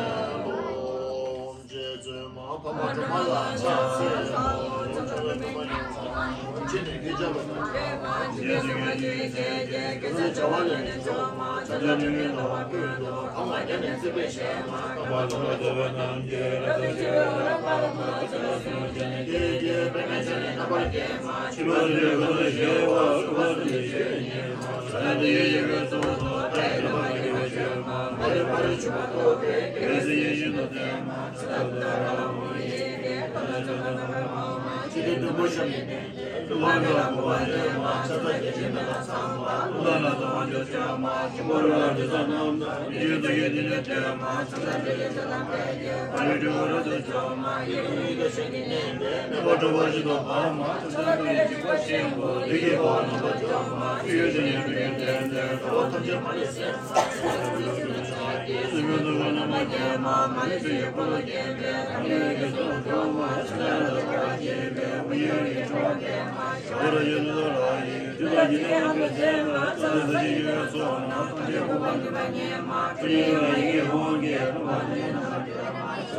ལོ། རྗེ་བཙུན་མ་འཕགས་མ་སྒྲོལ་མ་ལ་ཕྱག་འཚལ་ལོ། བྱང་ཆུབ་ལྷ་མོ་ཡོངས་ལ་ཕྱག་འཚལ་ལོ། ཅི་ནས་ཡུལ་ཅན་ལ་ཕྱག་འཚལ་ལོ། རྗེ་བཙུན་མ་ཡུལ་ཅན་གྱི་རྒྱལ་སྲས་བྱ་བ་ལས་འདས་མཆོག་མ། བྱང་ཆུབ་ཏུ་ཡོངས་དག་པར་ཕུལ་དུ། གང་ལ་ཡང་ནི་བརྩེགས་པའི་ཞལ་མ། བསྐལ་པ་ལ་འགྲོ་བའི་རྣམས་ཀྱི། རབ་ཏུ་ཕྱེ་བའི་འོད་རབ་འབར་མ། ཚུལ་ཁྲིམས་སྲུང་བ་ཅན་ནི། དེ་ཡི་རྒྱུད་པདྨས་བརྒྱན་ནི་རྣམ་པར་བསྐྱེད་མ། ཕྱི་མ་ལུས་ཀུན་ཏུ་ཞི་བ། ཕྱོགས་ཀུན་ཏུ་ཞི་བའི་ཉི་མ། ལྷ་དང་མིའི་ཡི་གེ་གསུམ་དུ། ལྷ་ཡི་རྣམ་པར་བསྒྱིངས་པ་སྤྱོད་མ། མ་ལུས་པ་རུ་གྱུར་པ་རྟོགས་པའི་དགེ། རྒྱལ་སྲས་ཡིད་བཞིན་དུ་བསྟེན་མ། ཚེ་དང་ལྟ་བ་མི་མཁས་པའི། ལྟ་ན་སྤྱོད་པ་རྣམ་པར་སྨྲ་བ། ཆོས་ཀྱི་དུམ་བུ་ཤར་ནས་བསྟན་ཏེ། ལུང་བ་མེད་ལ་མུ་བ་ལེན་མ། ཕྱག་རྩ་རྒྱ་ཆེན་མེ་ལྷ་ཚངས་པ། ཀླུ་ལ་ན་ཚ་དབང་ཕྱུག་སྤྱོད་མ། ཆོམ་པོ་རི་ལ་དྲི་ཟ་རྣམས་དང་། མི་ཆོས་མཐུན་ཞིང་མཐུན་ནུས་ལྡན་མ། ཚངས་པའི་ལྷ་ཡི་ཚེ་དང་ཕལ་སྐྱེས། མ་ལུས་སྤྲུལ་སྐུ་རབ་ཏུ་འཇོམས་མ། ཡེ་ཤེས་ཡུལ་དུ་ཞེན་ཅིང་གནས་པའི། མེ་འབར་འཁྲུག་པ་བཞིན་དུ་འབར་མ། ཚངས་པའི་འཇིགས་པ་ཆེན་པོ། བདུད་ཀྱི་དབང་རྣམ་པར་འཇོམས་མ། སྲིད་ཡུལ་དུ་ནི་སྤྲུལ་པའི་རྟེན་ལྡན། དགྲ་བོ་ཐམས་ཅད་མ་ལུས་སེལ་མ། སྲིད་པའི་སྡུག་བསྔལ་རྣམ་པར་བརྒྱན་མ། མ་ལུས་ཚེ་ཡི་འཁོར་ལོ་བརྒྱན་པའི། ལྷ་མིའི་ཡི་གེ་གསུམ་དུ་འགྲོ་མ། ཚངས་པའི་ལྷ་དང་འགྲོ་བ་གཅིག་པའི། མི་ཡི་ཡི་གེ་ཕྲེང་བ་འདྲེན་མ། ཤར་ཕྱོགས་ཡུལ་དུ་ལྷ་ཡི། རྒྱུད་དང་རྒྱུད་ལྡན་རྣམ་པར་འདྲེན་མ། ཚངས་པའི་ས་གཞི་ཡི་གེ་ཚོགས་རྣམས། ཐམས་ཅད་ཕུང་པོ་འདུས་པ་ཉིད་མ། ཁྲོ་གཉེར་ཡི་གེ་ཧཱུྃ་གིས། ལྷུང་བ་ནི་རྣམ་པར་འདྲེན་མ།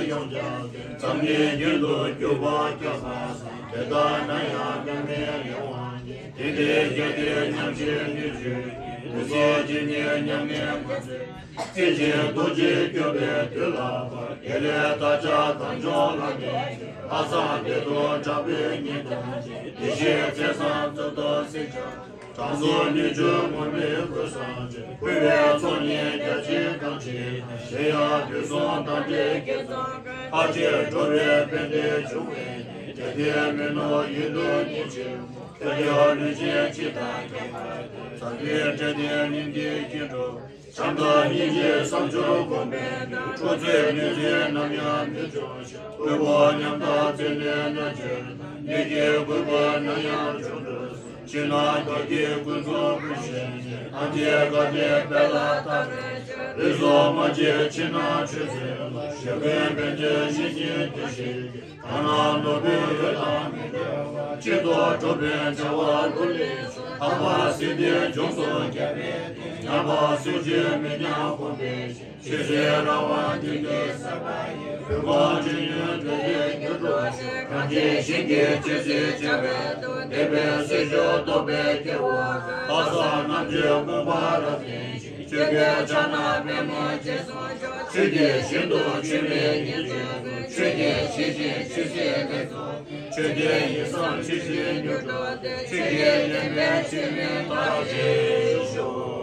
ཡོངས་ཀྱང་ཚང་མའི་རྒྱུད་དུ་གྱུར་པ་སྐྱབས་སམ་དེ་ལྟ་ན་ཡང་དཀོན་མཆོག་ལས་དབང་གིས། དེ་འདྲའི་རྒྱལ་སྲས་ཉམས་བཞེས་ནུས་ཆོས་ཀྱི། འདུ་ཤེས་ཇི་སྙེད་མྱ་ངན་མ་བྱེད། རྩེ་གཅིག་ཏུ་ཅི་སྐྱོབ་པའི་དུས་ལ་བབ། དགེ་ལེགས་དག་བྱ་དལ་འབྱོར་ལ་འགོད་ཅིང་། ལྷག་བསམ་བརྟན་དུ་དྲག་པོས་ཉིན་ཐུང་ཅིག། བདེ་གཤེགས་མཚན་བཟང་གཙུག་ཏོར་གཟིགས་ཀྱང་། དྲང་སྲོང་ནུས་མཆོག་ངུར་སྨྲིག་གོས་བཟང་ཅན། གུས་པས་ཚོགས་གཉིས་རྒྱ་ཆེར་བསྐང་ཕྱིར། གཞན་ཡང་དུས་གསུམ་དམ་པའི་དགེ་རྩ་ཀུན། ལྷར་བཅས་འགྲོ་བའི་ཕན་བདེ་འབྱུང་བའི་གནས། དེ་ལྟའི་མི་ནོར་ཡིད་དུ་ཉིད་ཆེན་པོ། ཁྱོད་ཀྱི་ལུས་ཅན་འཆི་བདག་གིས་ཕར་བལྟས། ཟབ་པའི་འབྲས་དང་ནི་འདི་ཀྱང་འགྲུབ། བྱམས་དང་སྙིང་རྗེ་བསམ་བརྗོད་སྒོམ་པའི་བདག། འཁོར་ཚེ་ནད་གཅོད་ནམ་ཡང་མི་འབྱུང་ཞིང་། དབུལ་པོ་ཉམ་ཐག་ཚེ་ནད་ན་འཆི་བདག། ཉིད་ཀྱི་གུས་པས་ནམ་ཡང་བྱོན་དུ་གསོལ། ཕྱི་ནང་རྒྱལ་བསྟན་ཀུན་རྫོགས་ཀུན་ཤེས་ཀྱི། ཨ་ཏི་ག་ཏེ་དཔལ་ལ་བཏགས་པའི་ཕྱིར། རིགས་སུ་མ་ཆད་ཕྱི་ནང་ཆོས་སྲིད་ལ། ཞི་རྒོལ་ཕན་ཚུན་ཞི་ཞིང་དུལ་ཞིང་གཤེགས། གང་རང་ནོར་བུའི་འོད་དང་མི་འབྲལ་བར། གཅིག་ཏུ་གྲོགས་དཔོན་བྱ་བ་ཀུན་ལེགས་ཤོག། འཕགས་པ་སྲིད་དེ་འབྱུང་སོགས་རྒྱལ་བའི་བསྟན། ཉམས་པ་སུ་ཆོས་མི་ཉམས་གོང་འཕེལ་ཞིང་། ཆོས་སྲིད་རང་དབང་དེང་གི་ས་ག་ཡི། བོད་གངས་ཅན་ཡུལ་དུ་ཡིད་སྙིང་འགྲོ་ཞིང་། གངས་ཅན་ཞིང་གི་ཆོས་སྲིད་བྱ་བའི་དོན། བདེན་པའི་སྲིད་ཕྱོགས་རྟོགས་པའི་སྐྱེ་བོ་ཀུན། ལྷག་བསམ་རྣམ་དཔྱོད་དགོངས་པ་རབ་བརྟན་ཞིང་། ཆོས་ཀྱི་ཕྱག་ན་པདྨོ་རྗེས་སུ་འཇུག་ཆོས་ཀྱི་ཞིང་དུ་ཆོས་མི་ཉིད་སྤྱོད་དགོས། ཆོས་ཀྱི་ཞིང་ཞེས་ཆོས་སྲིད་ལ་སོགས། ཆོས་ཀྱི་ཡིད་བསམ་ཆོས་བཞིན་འགྱུར་འགྲོ་སྟེ། ཆོས་ཀྱི་བདེན་པའི་ཆོས་མིན་ཐར་ཞེས་ཞུ།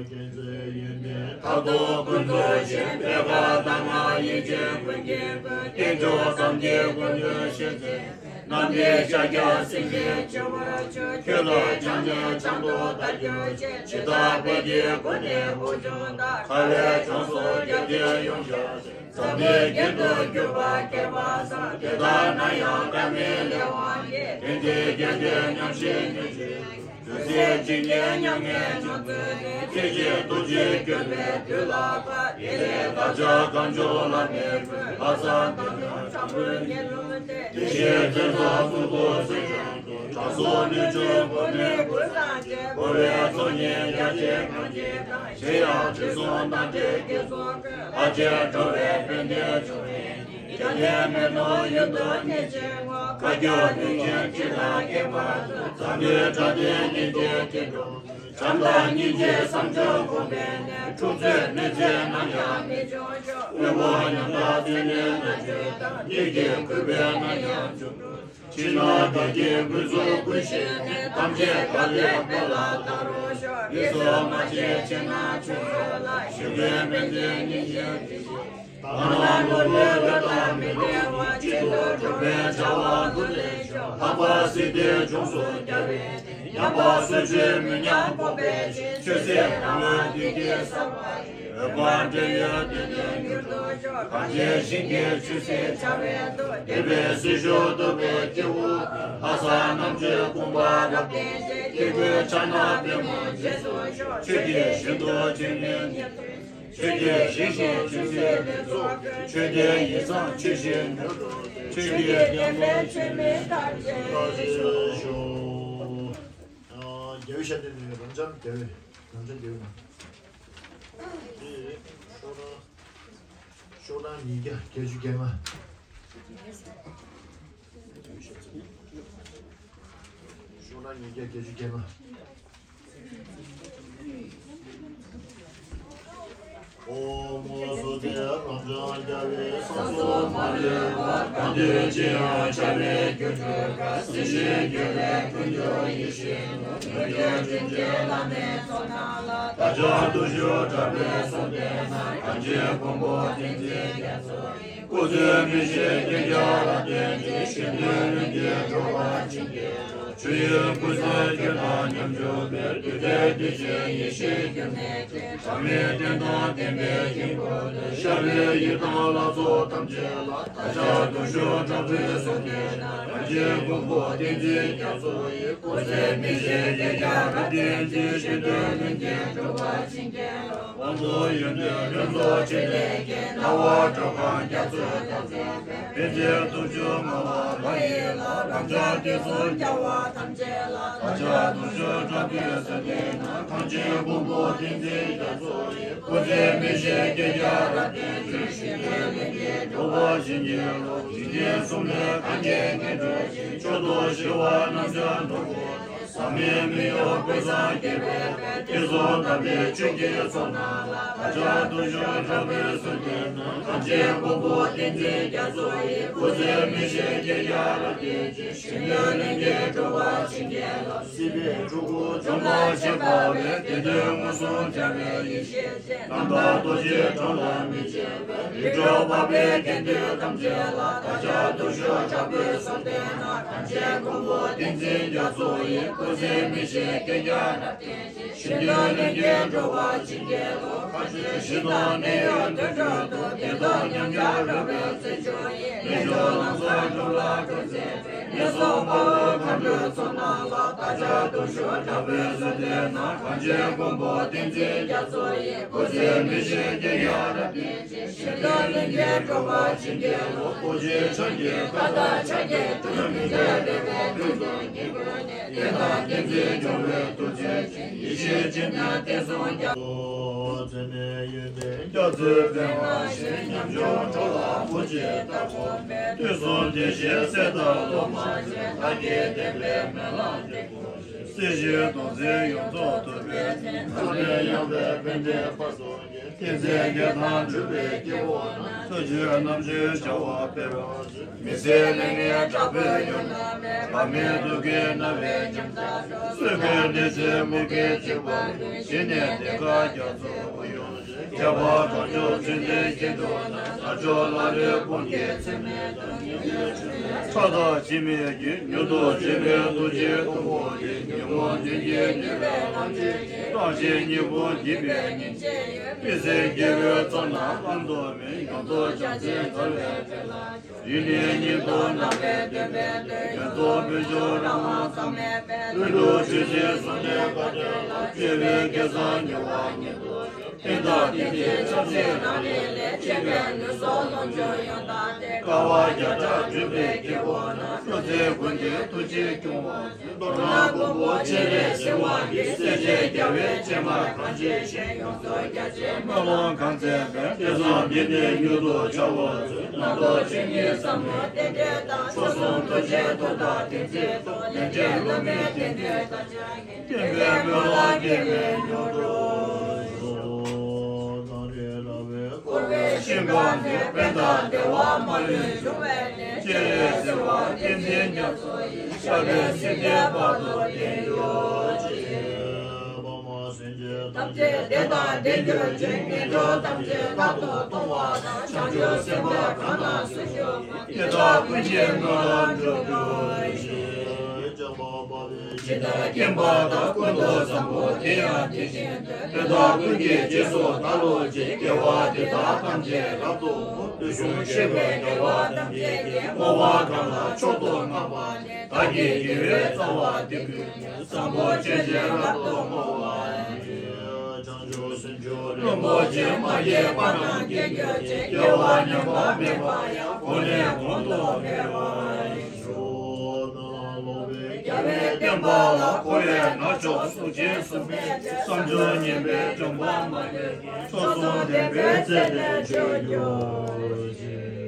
མཁྱེན་བརྩེ་ཡོན་ཏན་མཐར་ཐུག་ཀུན་རྫོགས་ཤིང་། པད་དཀར་མདངས་ལྔ་ཡིད་ཅན་ཀུན་གྱི་སྐུ། རྟེན་འབྱུང་སངས་རྒྱས་ཀུན་འདུས་ཞིང་མཛད། རྣམ་འདྲེན་ཤཱཀྱ་སེང་གེ་ཆེན་པོ་མཆོག་ཁྱོད་ལ་ཕྱག་འཚལ་ཕྱག་འདོགས་བདག་རྒྱུད་ཆེ། འཆི་བདག་དཔལ་གྱི་སྒོ་ནས་དབུགས་དབྱུང་དང་། ཁ་བའི་ཁྱོངས་སུ་རྒྱལ་བསྟན་ཡོངས་ཀྱང་། འཛམ་བུའི་རྒྱན་དུ་གྱུར་པ་བསྐལ་པ་བཟང་། དེ་དག་ན་ཡང་བཀའ་མའི་ལས་དབང་གིས། དེང་འདིར་རྒྱལ་བསྟན་ཉམས་ཤིང་ཉམས་ཤིང་། རྒྱུ་མཚན་ཇི་སྙེད་མྱ་ངན་མྱོང་ཚུལ་ནི། ཚེ་གཅིག་ཐུགས་རྗེས་བསྐྱོད་པའི་དུས་ལ་བབ། དེ་ལས་བདག་ཅག་གང་བྱུང་བླ་མའི་མགོན། ལྷག་བསམ་དང་ལྡན་དྲག་པོའི་ངན་ལུས་ཏེ། དེ་བཞིན་བཙན་བཟང་གཙུག་ཏོར་གསེར་ལྗང་དུ། དྲང་སྲོང་ནུས་ཆེན་མགོན་མེད་ཀུན་བཟང་ཆེ། འཁོར་བའི་ཚོགས་གཉིས་རྒྱ་ཆེན་གངས་ཅན་དང་། གཞན་ཡང་དྲི་བསུང་རྣམ་འདྲེས་བསྐྱེད་རྫོགས་ཀུན། ལྷ་ཆེན་འགྲོ་བའི་དཔལ་ལྡན་འབྱུང་བའི་གཉེན། རྒྱ་ལས་མེ་ལོང་ཡུལ་དུ་གནས་ཆེན་ངོ་། བཀའ་བརྒྱུད་ལུས་ཅན་སྤྱི་དང་ཁྱད་པར་དུ། འཛམ་བུའི་སྒྲ་ལྡན་སྙན་བརྒྱུད་ཀྱི་འགྲོ། བྱམས་དང་སྙིང་རྗེའི་བསམ་སྦྱོར་གོང་འཕེལ་ནས། འཁྲུག་རྩོད་གནོད་འཚེ་ནམ་ཡང་མི་འབྱུང་ཤོག་དབུལ་པོ་ཉམ་ཐག་ཚེ་ལས་ན་ཆོས་དང་། གཉིས་ཀྱི་གུས་པས་ནམ་ཡང་མཇུག་སྒྲིལ། ཕྱི་ནང་བདེ་སྐྱིད་ཀུན་སྩལ་ཀུན་ཤེས་ནས། ཐམས་ཅད་དཀའ་ལས་འཕེལ་ལ་བདག་རོགས་ཤོག་ཡིད་སུ་མ་བྱེད་ཕྱིར་ན་ཆོས་སྤྱོད་ལ། ཞུགས་པའི་སྨོན་འདུན་སྙིང་རྗེ་དྲི་ཞིང་། དག་སྣང་ནོར་བུའི་འོད་དང་མི་འབྲལ་བ། གཅིག་ཏུ་གྲོགས་པའི་བྱ་བ་ཀུན་ལེགས་ཤོག་ལྷག་པར་སྲིད་དེ་འབྱུང་སུ་རྒྱལ་བའི་གདེང་། ཉམས་པ་སུ་ཆོས་མི་ཉམས་གོང་འཕེལ་ཞིང་། ཆོས་སྲིད་རང་དབང་དེང་གི་ས་ག་ཡི། འོད་དཔག་འདྲེན་ཡུལ་དེང་འདིར་འགྱུར་ལྡོག་ཤོག་གངས་ཅན་ཞིང་གི་ཆོས་སྲིད་བྱ་བའི་དོན། བདེན་པའི་སྲིད་ཕྱོགས་རྟོགས་པའི་སྐྱེ་བོ་ཀུན། ལྷག་བསམ་རྣམ་དཔྱོད་དགོངས་པ་རབ་བརྟན་ཅིང་། སྐྱེ་དགུའི་ཕྱག་ན་པདྨོ་རྗེས་སུ་འཇུག་ཆོས་ཀྱི་ཞིང་དུ་ཆོས་མི་ཉིད་སྤྱོད། ཆོས་ཀྱི་ཞིང་ཞེས་ཆོས་སྲིད་ལ་སོགས་པའི། ཆོས་དེ་ཡིད་བསམ་ཆོས་བཞིན་འགྱུར་འགྲོ་སྟེ། ཆོས་ཀྱི་བདེན་པའི་ཆོས་མིན་ཐར་ཞེས་ཞུ། རྒྱལ་བའི་ཞབས་བརྟན་ནས་རབ་འབྱམས་རྒྱལ་བའི་རབ་འབྱམས་རྒྱལ་བའི་ནང་། ཤོག་གྲངས་ཤོག་གྲངས་ཉིས་བརྒྱ་བརྒྱད་ཅུ་གྱ་ལྔ། ཤོག་གྲངས་ཉིས་བརྒྱ་བརྒྱད་ཅུ་གྱ་ལྔ། ཨོཾ་སྭ་ཏི། རབ་འབྱམས་རྒྱལ་བའི་ས་གསུམ་མ་ལུས་པ། གང་འདུལ་ཅི་ཡང་བྱ་བའི་སྒྱུ་འཕྲུལ་དགའ། སྲིད་ཞིའི་རྒྱུད་ལས་ཀུན་གྱུར་ཡེ་ཤེས་ནོར། ལུས་ཀྱི་དྲིན་ཅན་བླ་མའི་ཚོགས་རྣམས་ལ། བདག་ཅག་བརྟུལ་ཞུགས་དྲག་པོས་གསོལ་འདེབས་ན། གངས་ཅན་མགོན་པོ་བསྟན་འཛིན་རྒྱ་མཚོ་ཡི། སྐུ་ཚེ་མི་ཤིགས་བསྐལ་བརྒྱར་རབ་བརྟན་ཅིང་། གཞན་དོན་ལྷུན་གྱིས་འགྲུབ་པར་བྱིན་གྱིས་རློབས། ཆོས་དབྱིངས་ཀུན་གསལ་ཁྱོད་དང་མཉམ་བཞུགས་པའི། འདུས་ཏེ་འདུས་བྱས་ཡེ་ཤེས་སྒྱུ་མའི་ཚུལ། གྲངས་མེད་རྟེན་དང་བརྟེན་པའི་དཀྱིལ་འཁོར་དུ། ཤར་བའི་ཡི་དམ་ལྷ་ཚོགས་ཐམས་ཅད་ལ། བདག་ཅག་བརྟུལ་ཞུགས་དྲག་པོས་གསོལ་འདེབས་ན། གངས་ཅན་མགོན་པོ་བསྟན་འཛིན་རྒྱ་མཚོ་ཡི། སྐུ་ཚེ་མི་ཤིགས་བསྐལ་བརྒྱར་རབ་བརྟན་ཅིང་། གཞན་དོན་ལྷུན་གྱིས་འགྲུབ་པར་བྱིན་གྱིས་རློབས། དབང་པོ་ཡོན་ཏན་ལྷུན་རྫོགས་ཕྲིན་ལས་ཀྱིས། སྣང་བ་སྒྲ་གང་རྒྱ་མཚོའི་ཐབས་མཛད་པའི། ཕན་བདེ་སྟོབས་བཅུ་མངའ་བ་ལྷ་ཡི་ལྷ། རབ་འབྱམས་དུས་གསུམ་རྒྱལ་བ་ཐམས་ཅད་ལ། བདག་ཅག་བརྟུལ་ཞུགས་དྲག་པོས་གསོལ་འདེབས་ན། གངས་ཅན་མགོན་པོ་བསྟན་འཛིན་རྒྱ་མཚོ་ཡི། སྐུ་ཚེ་མི་ཤིགས་བསྐལ་བརྒྱར་རབ་བརྟན་ཅིང་། གཞན་དོན་ལྷུན་གྱིས་འགྲུབ་པར་བྱིན་གྱིས་རློབས། འཇིག་རྟེན་གསུམ་ལས་གངས་ཅན་གྱི་འགྲོ་བཞིན། མཆོག་ཏུ་ཞི་བ་རྣམ་བཞག་འགྲོ་ཀུན་ཏུ། ཟག་མེད་མི་གཡོ་ཀུན་བཟང་སྐྱེད་པའི་དཔལ། དེ་གསུམ་དམ་པའི་ཆོས་ཀྱི་ཚོགས་རྣམས་ལ། བདག་ཅག་བརྟུལ་ཞུགས་དྲག་པོས་གསོལ་འདེབས་ན། གངས་ཅན་མགོན་པོ་བསྟན་འཛིན་རྒྱ་མཚོ་ཡི། སྐུ་ཚེ་མི་ཤིགས་བསྐལ་བརྒྱར་རབ་བརྟན་ཅིང་། གཞན་དོན་ལྷུན་གྱིས་འགྲུབ་པར་བྱིན་གྱིས་རློབས། སྲིད་པའི་འཁྲུལ་འཁོར་འཇོམས་པར་བྱེད་པ་བས། བདེན་དོན་མངོན་སུམ་འཆར་བའི་ཡེ་ཤེས་ཅན། རྣམ་དག་རྡོ་རྗེ་གྲངས་ལས་མི་འཆད་པའི། རིགས་དྲུག་འཕགས་པའི་དགེ་འདུན་ཐམས་ཅད་ལ། བདག་ཅག་བརྟུལ་ཞུགས་དྲག་པོས་གསོལ་འདེབས་ན། གངས་ཅན་མགོན་པོ་བསྟན་འཛིན་རྒྱ་མཚོ་ཡི། སྐུ་ཚེ་མི་ཤིགས་བསྐལ་བརྒྱར་རབ་བརྟན་ཅིང་། གཞན་དོན་ལྷུན་གྱིས་འགྲུབ་པར་བྱིན་གྱིས་རློབས། ཁ་ཆེ་ཞི་དང་གནས་ཡུལ་དུར་ཁྲོད་དུ། བདེ་སྟོང་ཉམས་ཀྱང་རབ་དབེན་བརྩོན་འགྲུས་ཡིས། གནས་མཆོག་ལམ་བཟང་སྒྲུབ་ལ་སྒྲོལ་མཛད་པའི། ངན་སོང་དཔའ་བོའི་མཁའ་འགྲོའི་ཚོགས་རྣམས་ལ། བདག་ཅག་བརྟུལ་ཞུགས་དྲག་པོས་གསོལ་འདེབས་ན། གངས་ཅན་མགོན་པོ་བསྟན་འཛིན་རྒྱ་མཚོ་ཡི། སྐུ་ཚེ་མི་ཤིགས་བསྐལ་བརྒྱར་རབ་བརྟན་ཅིང་། གཞན་དོན་ལྷུན་གྱིས་འགྲུབ་པར་བྱིན་གྱིས་རློབས། རྡོ་རྗེ་འཆང་གི་བཀའ་ལྟར་ཕྱག་རྒྱའི་དུས། མི་འབྲལ་རེ་བའི་ཀུན་སློང་གི་སྒོ་ནས། བདེན་དང་བདེན་འཛིན་སྦྱོང་བའི་ཐུགས་རྗེ་ཅན། ཡེ་ ཞེས་བྱས་ནས་བསྟན་སྲུང་རྒྱ། ཚད་མེད་ཡོན་ཏན་རྒྱ་མཚོའི་ཕྲེང་བ་བཞིན། ཉམ་ཆུང་འགྲོ་བ་མུ་བཞིའི་ལྟ་སྒོམ་པས། དུས་གསུམ་བདེ་གཤེགས་སྲས་དང་སློབ་མ་ཆེ། བདག་གི་བསྟན་པའི་སྨོན་ལམ་འདི་སྐུ་ཞིང་། སྲིད་ཞིའི་སྡོམ་ཚིག་ཡོངས་རྫོགས་ཐུབ་པའི་ཕྱིར། འཛམ་གླིང་ཡངས་པའི་བན་དེ་བར་སོང་། མཁྱེན་བརྩེ་བརྒྱད་དང་འགྲུབ་པའི་སྐྱེ་བོ་རྣམས། ཕྱོགས་བཅུའི་རྣམ་དཔྱོད་བྱ་བ་འཕེལ་བར་མཛོད། མི་ཟད་ལས་ངན་དྲག་པོའི་ཡུལ་རྣམས་ནས། འབར་མེད་ཐུགས་ཀྱི་རྣ་བས་ཉམས་དག་ཤོག་སྲོད་ཀྱི་གནས་ཚུལ་མུ་གེ་འཇིགས་པ་ཀུན། ཞི་ནས་བདེ་མཁའ་རྒྱ་མཚོ་དབུས་དབྱུང་། ཁྱབ་པ་གངས་ལྗོངས་ཚུལ་ཁྲིམས་ཞིང་དུ་གནས། དལ་འབྱོར་ལ་ལུས་ཕུང་བརྒྱུད་ཚད་མེད་དང་། མཐའ་དག་འཆི་མེད་ཀྱི། མྱུར་དུ་འབྱོན་པའི་ཐུགས་རྗེའི་གཏུམ་པོ་འདི། ཉོན་མོངས་གདོན་གྱིས་མྱོས་པའི་ལམ་ཆེན་ཞིག་རང་གཞན་གཉིས་པོ་འདུས་པའི་ཉིན་བྱེད་ཡོད། དཔེ་ཟེར་སྐྱེ་བོའི་ཚོགས་རྣམས་ལམ་དུ་མིན། ཡོངས་རྫོགས་བྱང་སེམས་དགའ་བའི་དོན་ལ། ཡུན་རིང་ཉིད་དུ་རྣམ་པར་སྟོན་པའི་མཐུས། ཡོངས་རྫོགས་ཕུན་ཚོགས་རང་དབང་ཚང་མའི་དཔལ། དབུས་གྲུབ་ཆོས་སྲིད་ཟུང་འབྲེལ་དགའ་སྟོན་ལ། སྤྱོད་པའི་སྐལ་བཟང་མྱུར་བ་ཉིད་དུ་སྤྱོད། བསྟན་དང་བསྟན་འཛིན་ཆབ་སྲིད་རང་རིགས་ལས། སྤྱོད་པའི་ལུས་སྲོག་ལོངས་སྤྱོད་ཡོངས་བདག་སྟེ། དཀའ་བ་བརྒྱ་ཕྲག་སྒྲུབ་པའི་སྐྱེ་བོ་རྣམས། སྤྲུལ་རྫས་ཀུན་གྱི་ཐུགས་རྗེས་སྐྱོང་བར། མདོར་ན་མགོན་པོ་སྤྱན་རས་གཟིགས་དབང་གིས། སྲས་བཅས་རྒྱལ་བའི་ཕྱེ་མར་གང་བཞེས་ཤིང་། ཡོངས་རྫོགས་རྒྱ་ཆེན་སྨོན་ལམ་གང་མཛད་པའི། དེ་བསམ་དེ་ནས་མྱུར་དུ་བྱ་བ་མཛོད། རྣམ་རྟོག་ཆོས་ཉིད་ཟབ་མོའི་རྟེན་འབྲེལ་དང་། མཆོག་གསུམ་ཐུགས་རྗེའི་མཐུ་དང་བདེན་ཚིག་ཏུ། ལན་ཅན་བླ་མའི་བསྟན་བཅོས་དང་། བསྟན་པའི་སྨོན་ལམ་རྒྱས་པའི་མྱུར་དུ། བསྐོར་བའི་ཞིང་ཁམས་ནས། ཕན་དང་བདེ་བ་མ་ལུས་འབྱུང་བའི་གནས། སྤྱན་རས་གཟིགས་དབང་བསྟན་འཛིན་རྒྱ་མཚོ་ཡི། ཞབས་པད་སྲིད་མཐའི་བར་དུ་བརྟན་གྱུར་ཅིག་ཕྱོགས་བཅུའི་སེམས་ཅན་ཐམས་ཅད་བདེ་དང་ལྡན་གྱུར་ཅིག་ངན་འགྲོ་ཐམས་ཅད་རྟག་ཏུ་སྟོང་བ་དང་། བྱང་ཆུབ་སེམས་དཔའ་གང་དང་སུ་བཞུགས་པ། དེ་དག་ཀུན་གྱི་མངའ་འགྲོ་གྱུར་ཅིག་ཇི་ལྟར་མཁྱེན་པ་དང་། ཀུན་ཏུ་བཟང་པོ་དེ་ཡང་དེ་བཞིན་ཏེ། དེ་དག་ཀུན་གྱི་རྗེས་སུ་བདག་སློབ་ཅིང་། དགེ་བ་འདི་དག་ཐམས་ཅད་རབ་ཏུ་བསྔོ། ལུས་བཞུགས་གཤེགས་པའི་རྒྱལ་བ་ཐམས་ཅད་ཀྱིས། བསྔོ་བ་གང་ལ་མཆོག་ཏུ་བསྔགས་པ་ནི། བདག་གི་དགེ་བའི་རྩ་བ་འདི་ཀུན་ནས། བཟང་པོ་སྤྱོད་ཕྱིར་རབ་ཏུ་བསྔོ་བ་ཡི། བྱང་ཆུབ་སེམས་མཆོག་རིན་པོ་ཆེ། མ་སྐྱེས་པ་རྣམས་སྐྱེ་གྱུར་ཅིག་སྐྱེ་བ་ཉམས་པ་མེད་པ་ཡང་། གོང་ནས་གོང་དུ་འཕེལ་བར་ཤོག་རྒྱལ་བའི་བསྟན་པ་ལ། འཁོར་བའི་ནག་ཕྱོགས་གཟུགས་ཅན་གཟུགས་མེད་དེ། བསམ་བྱུང་ངན་པའི་འབྱུང་བ་མ་ལུས་ཀྱི། མཆོག་གསུམ་ལྡན་པའི་རྩལ་ལས་སྤྱོད་གྱུར་ཅིག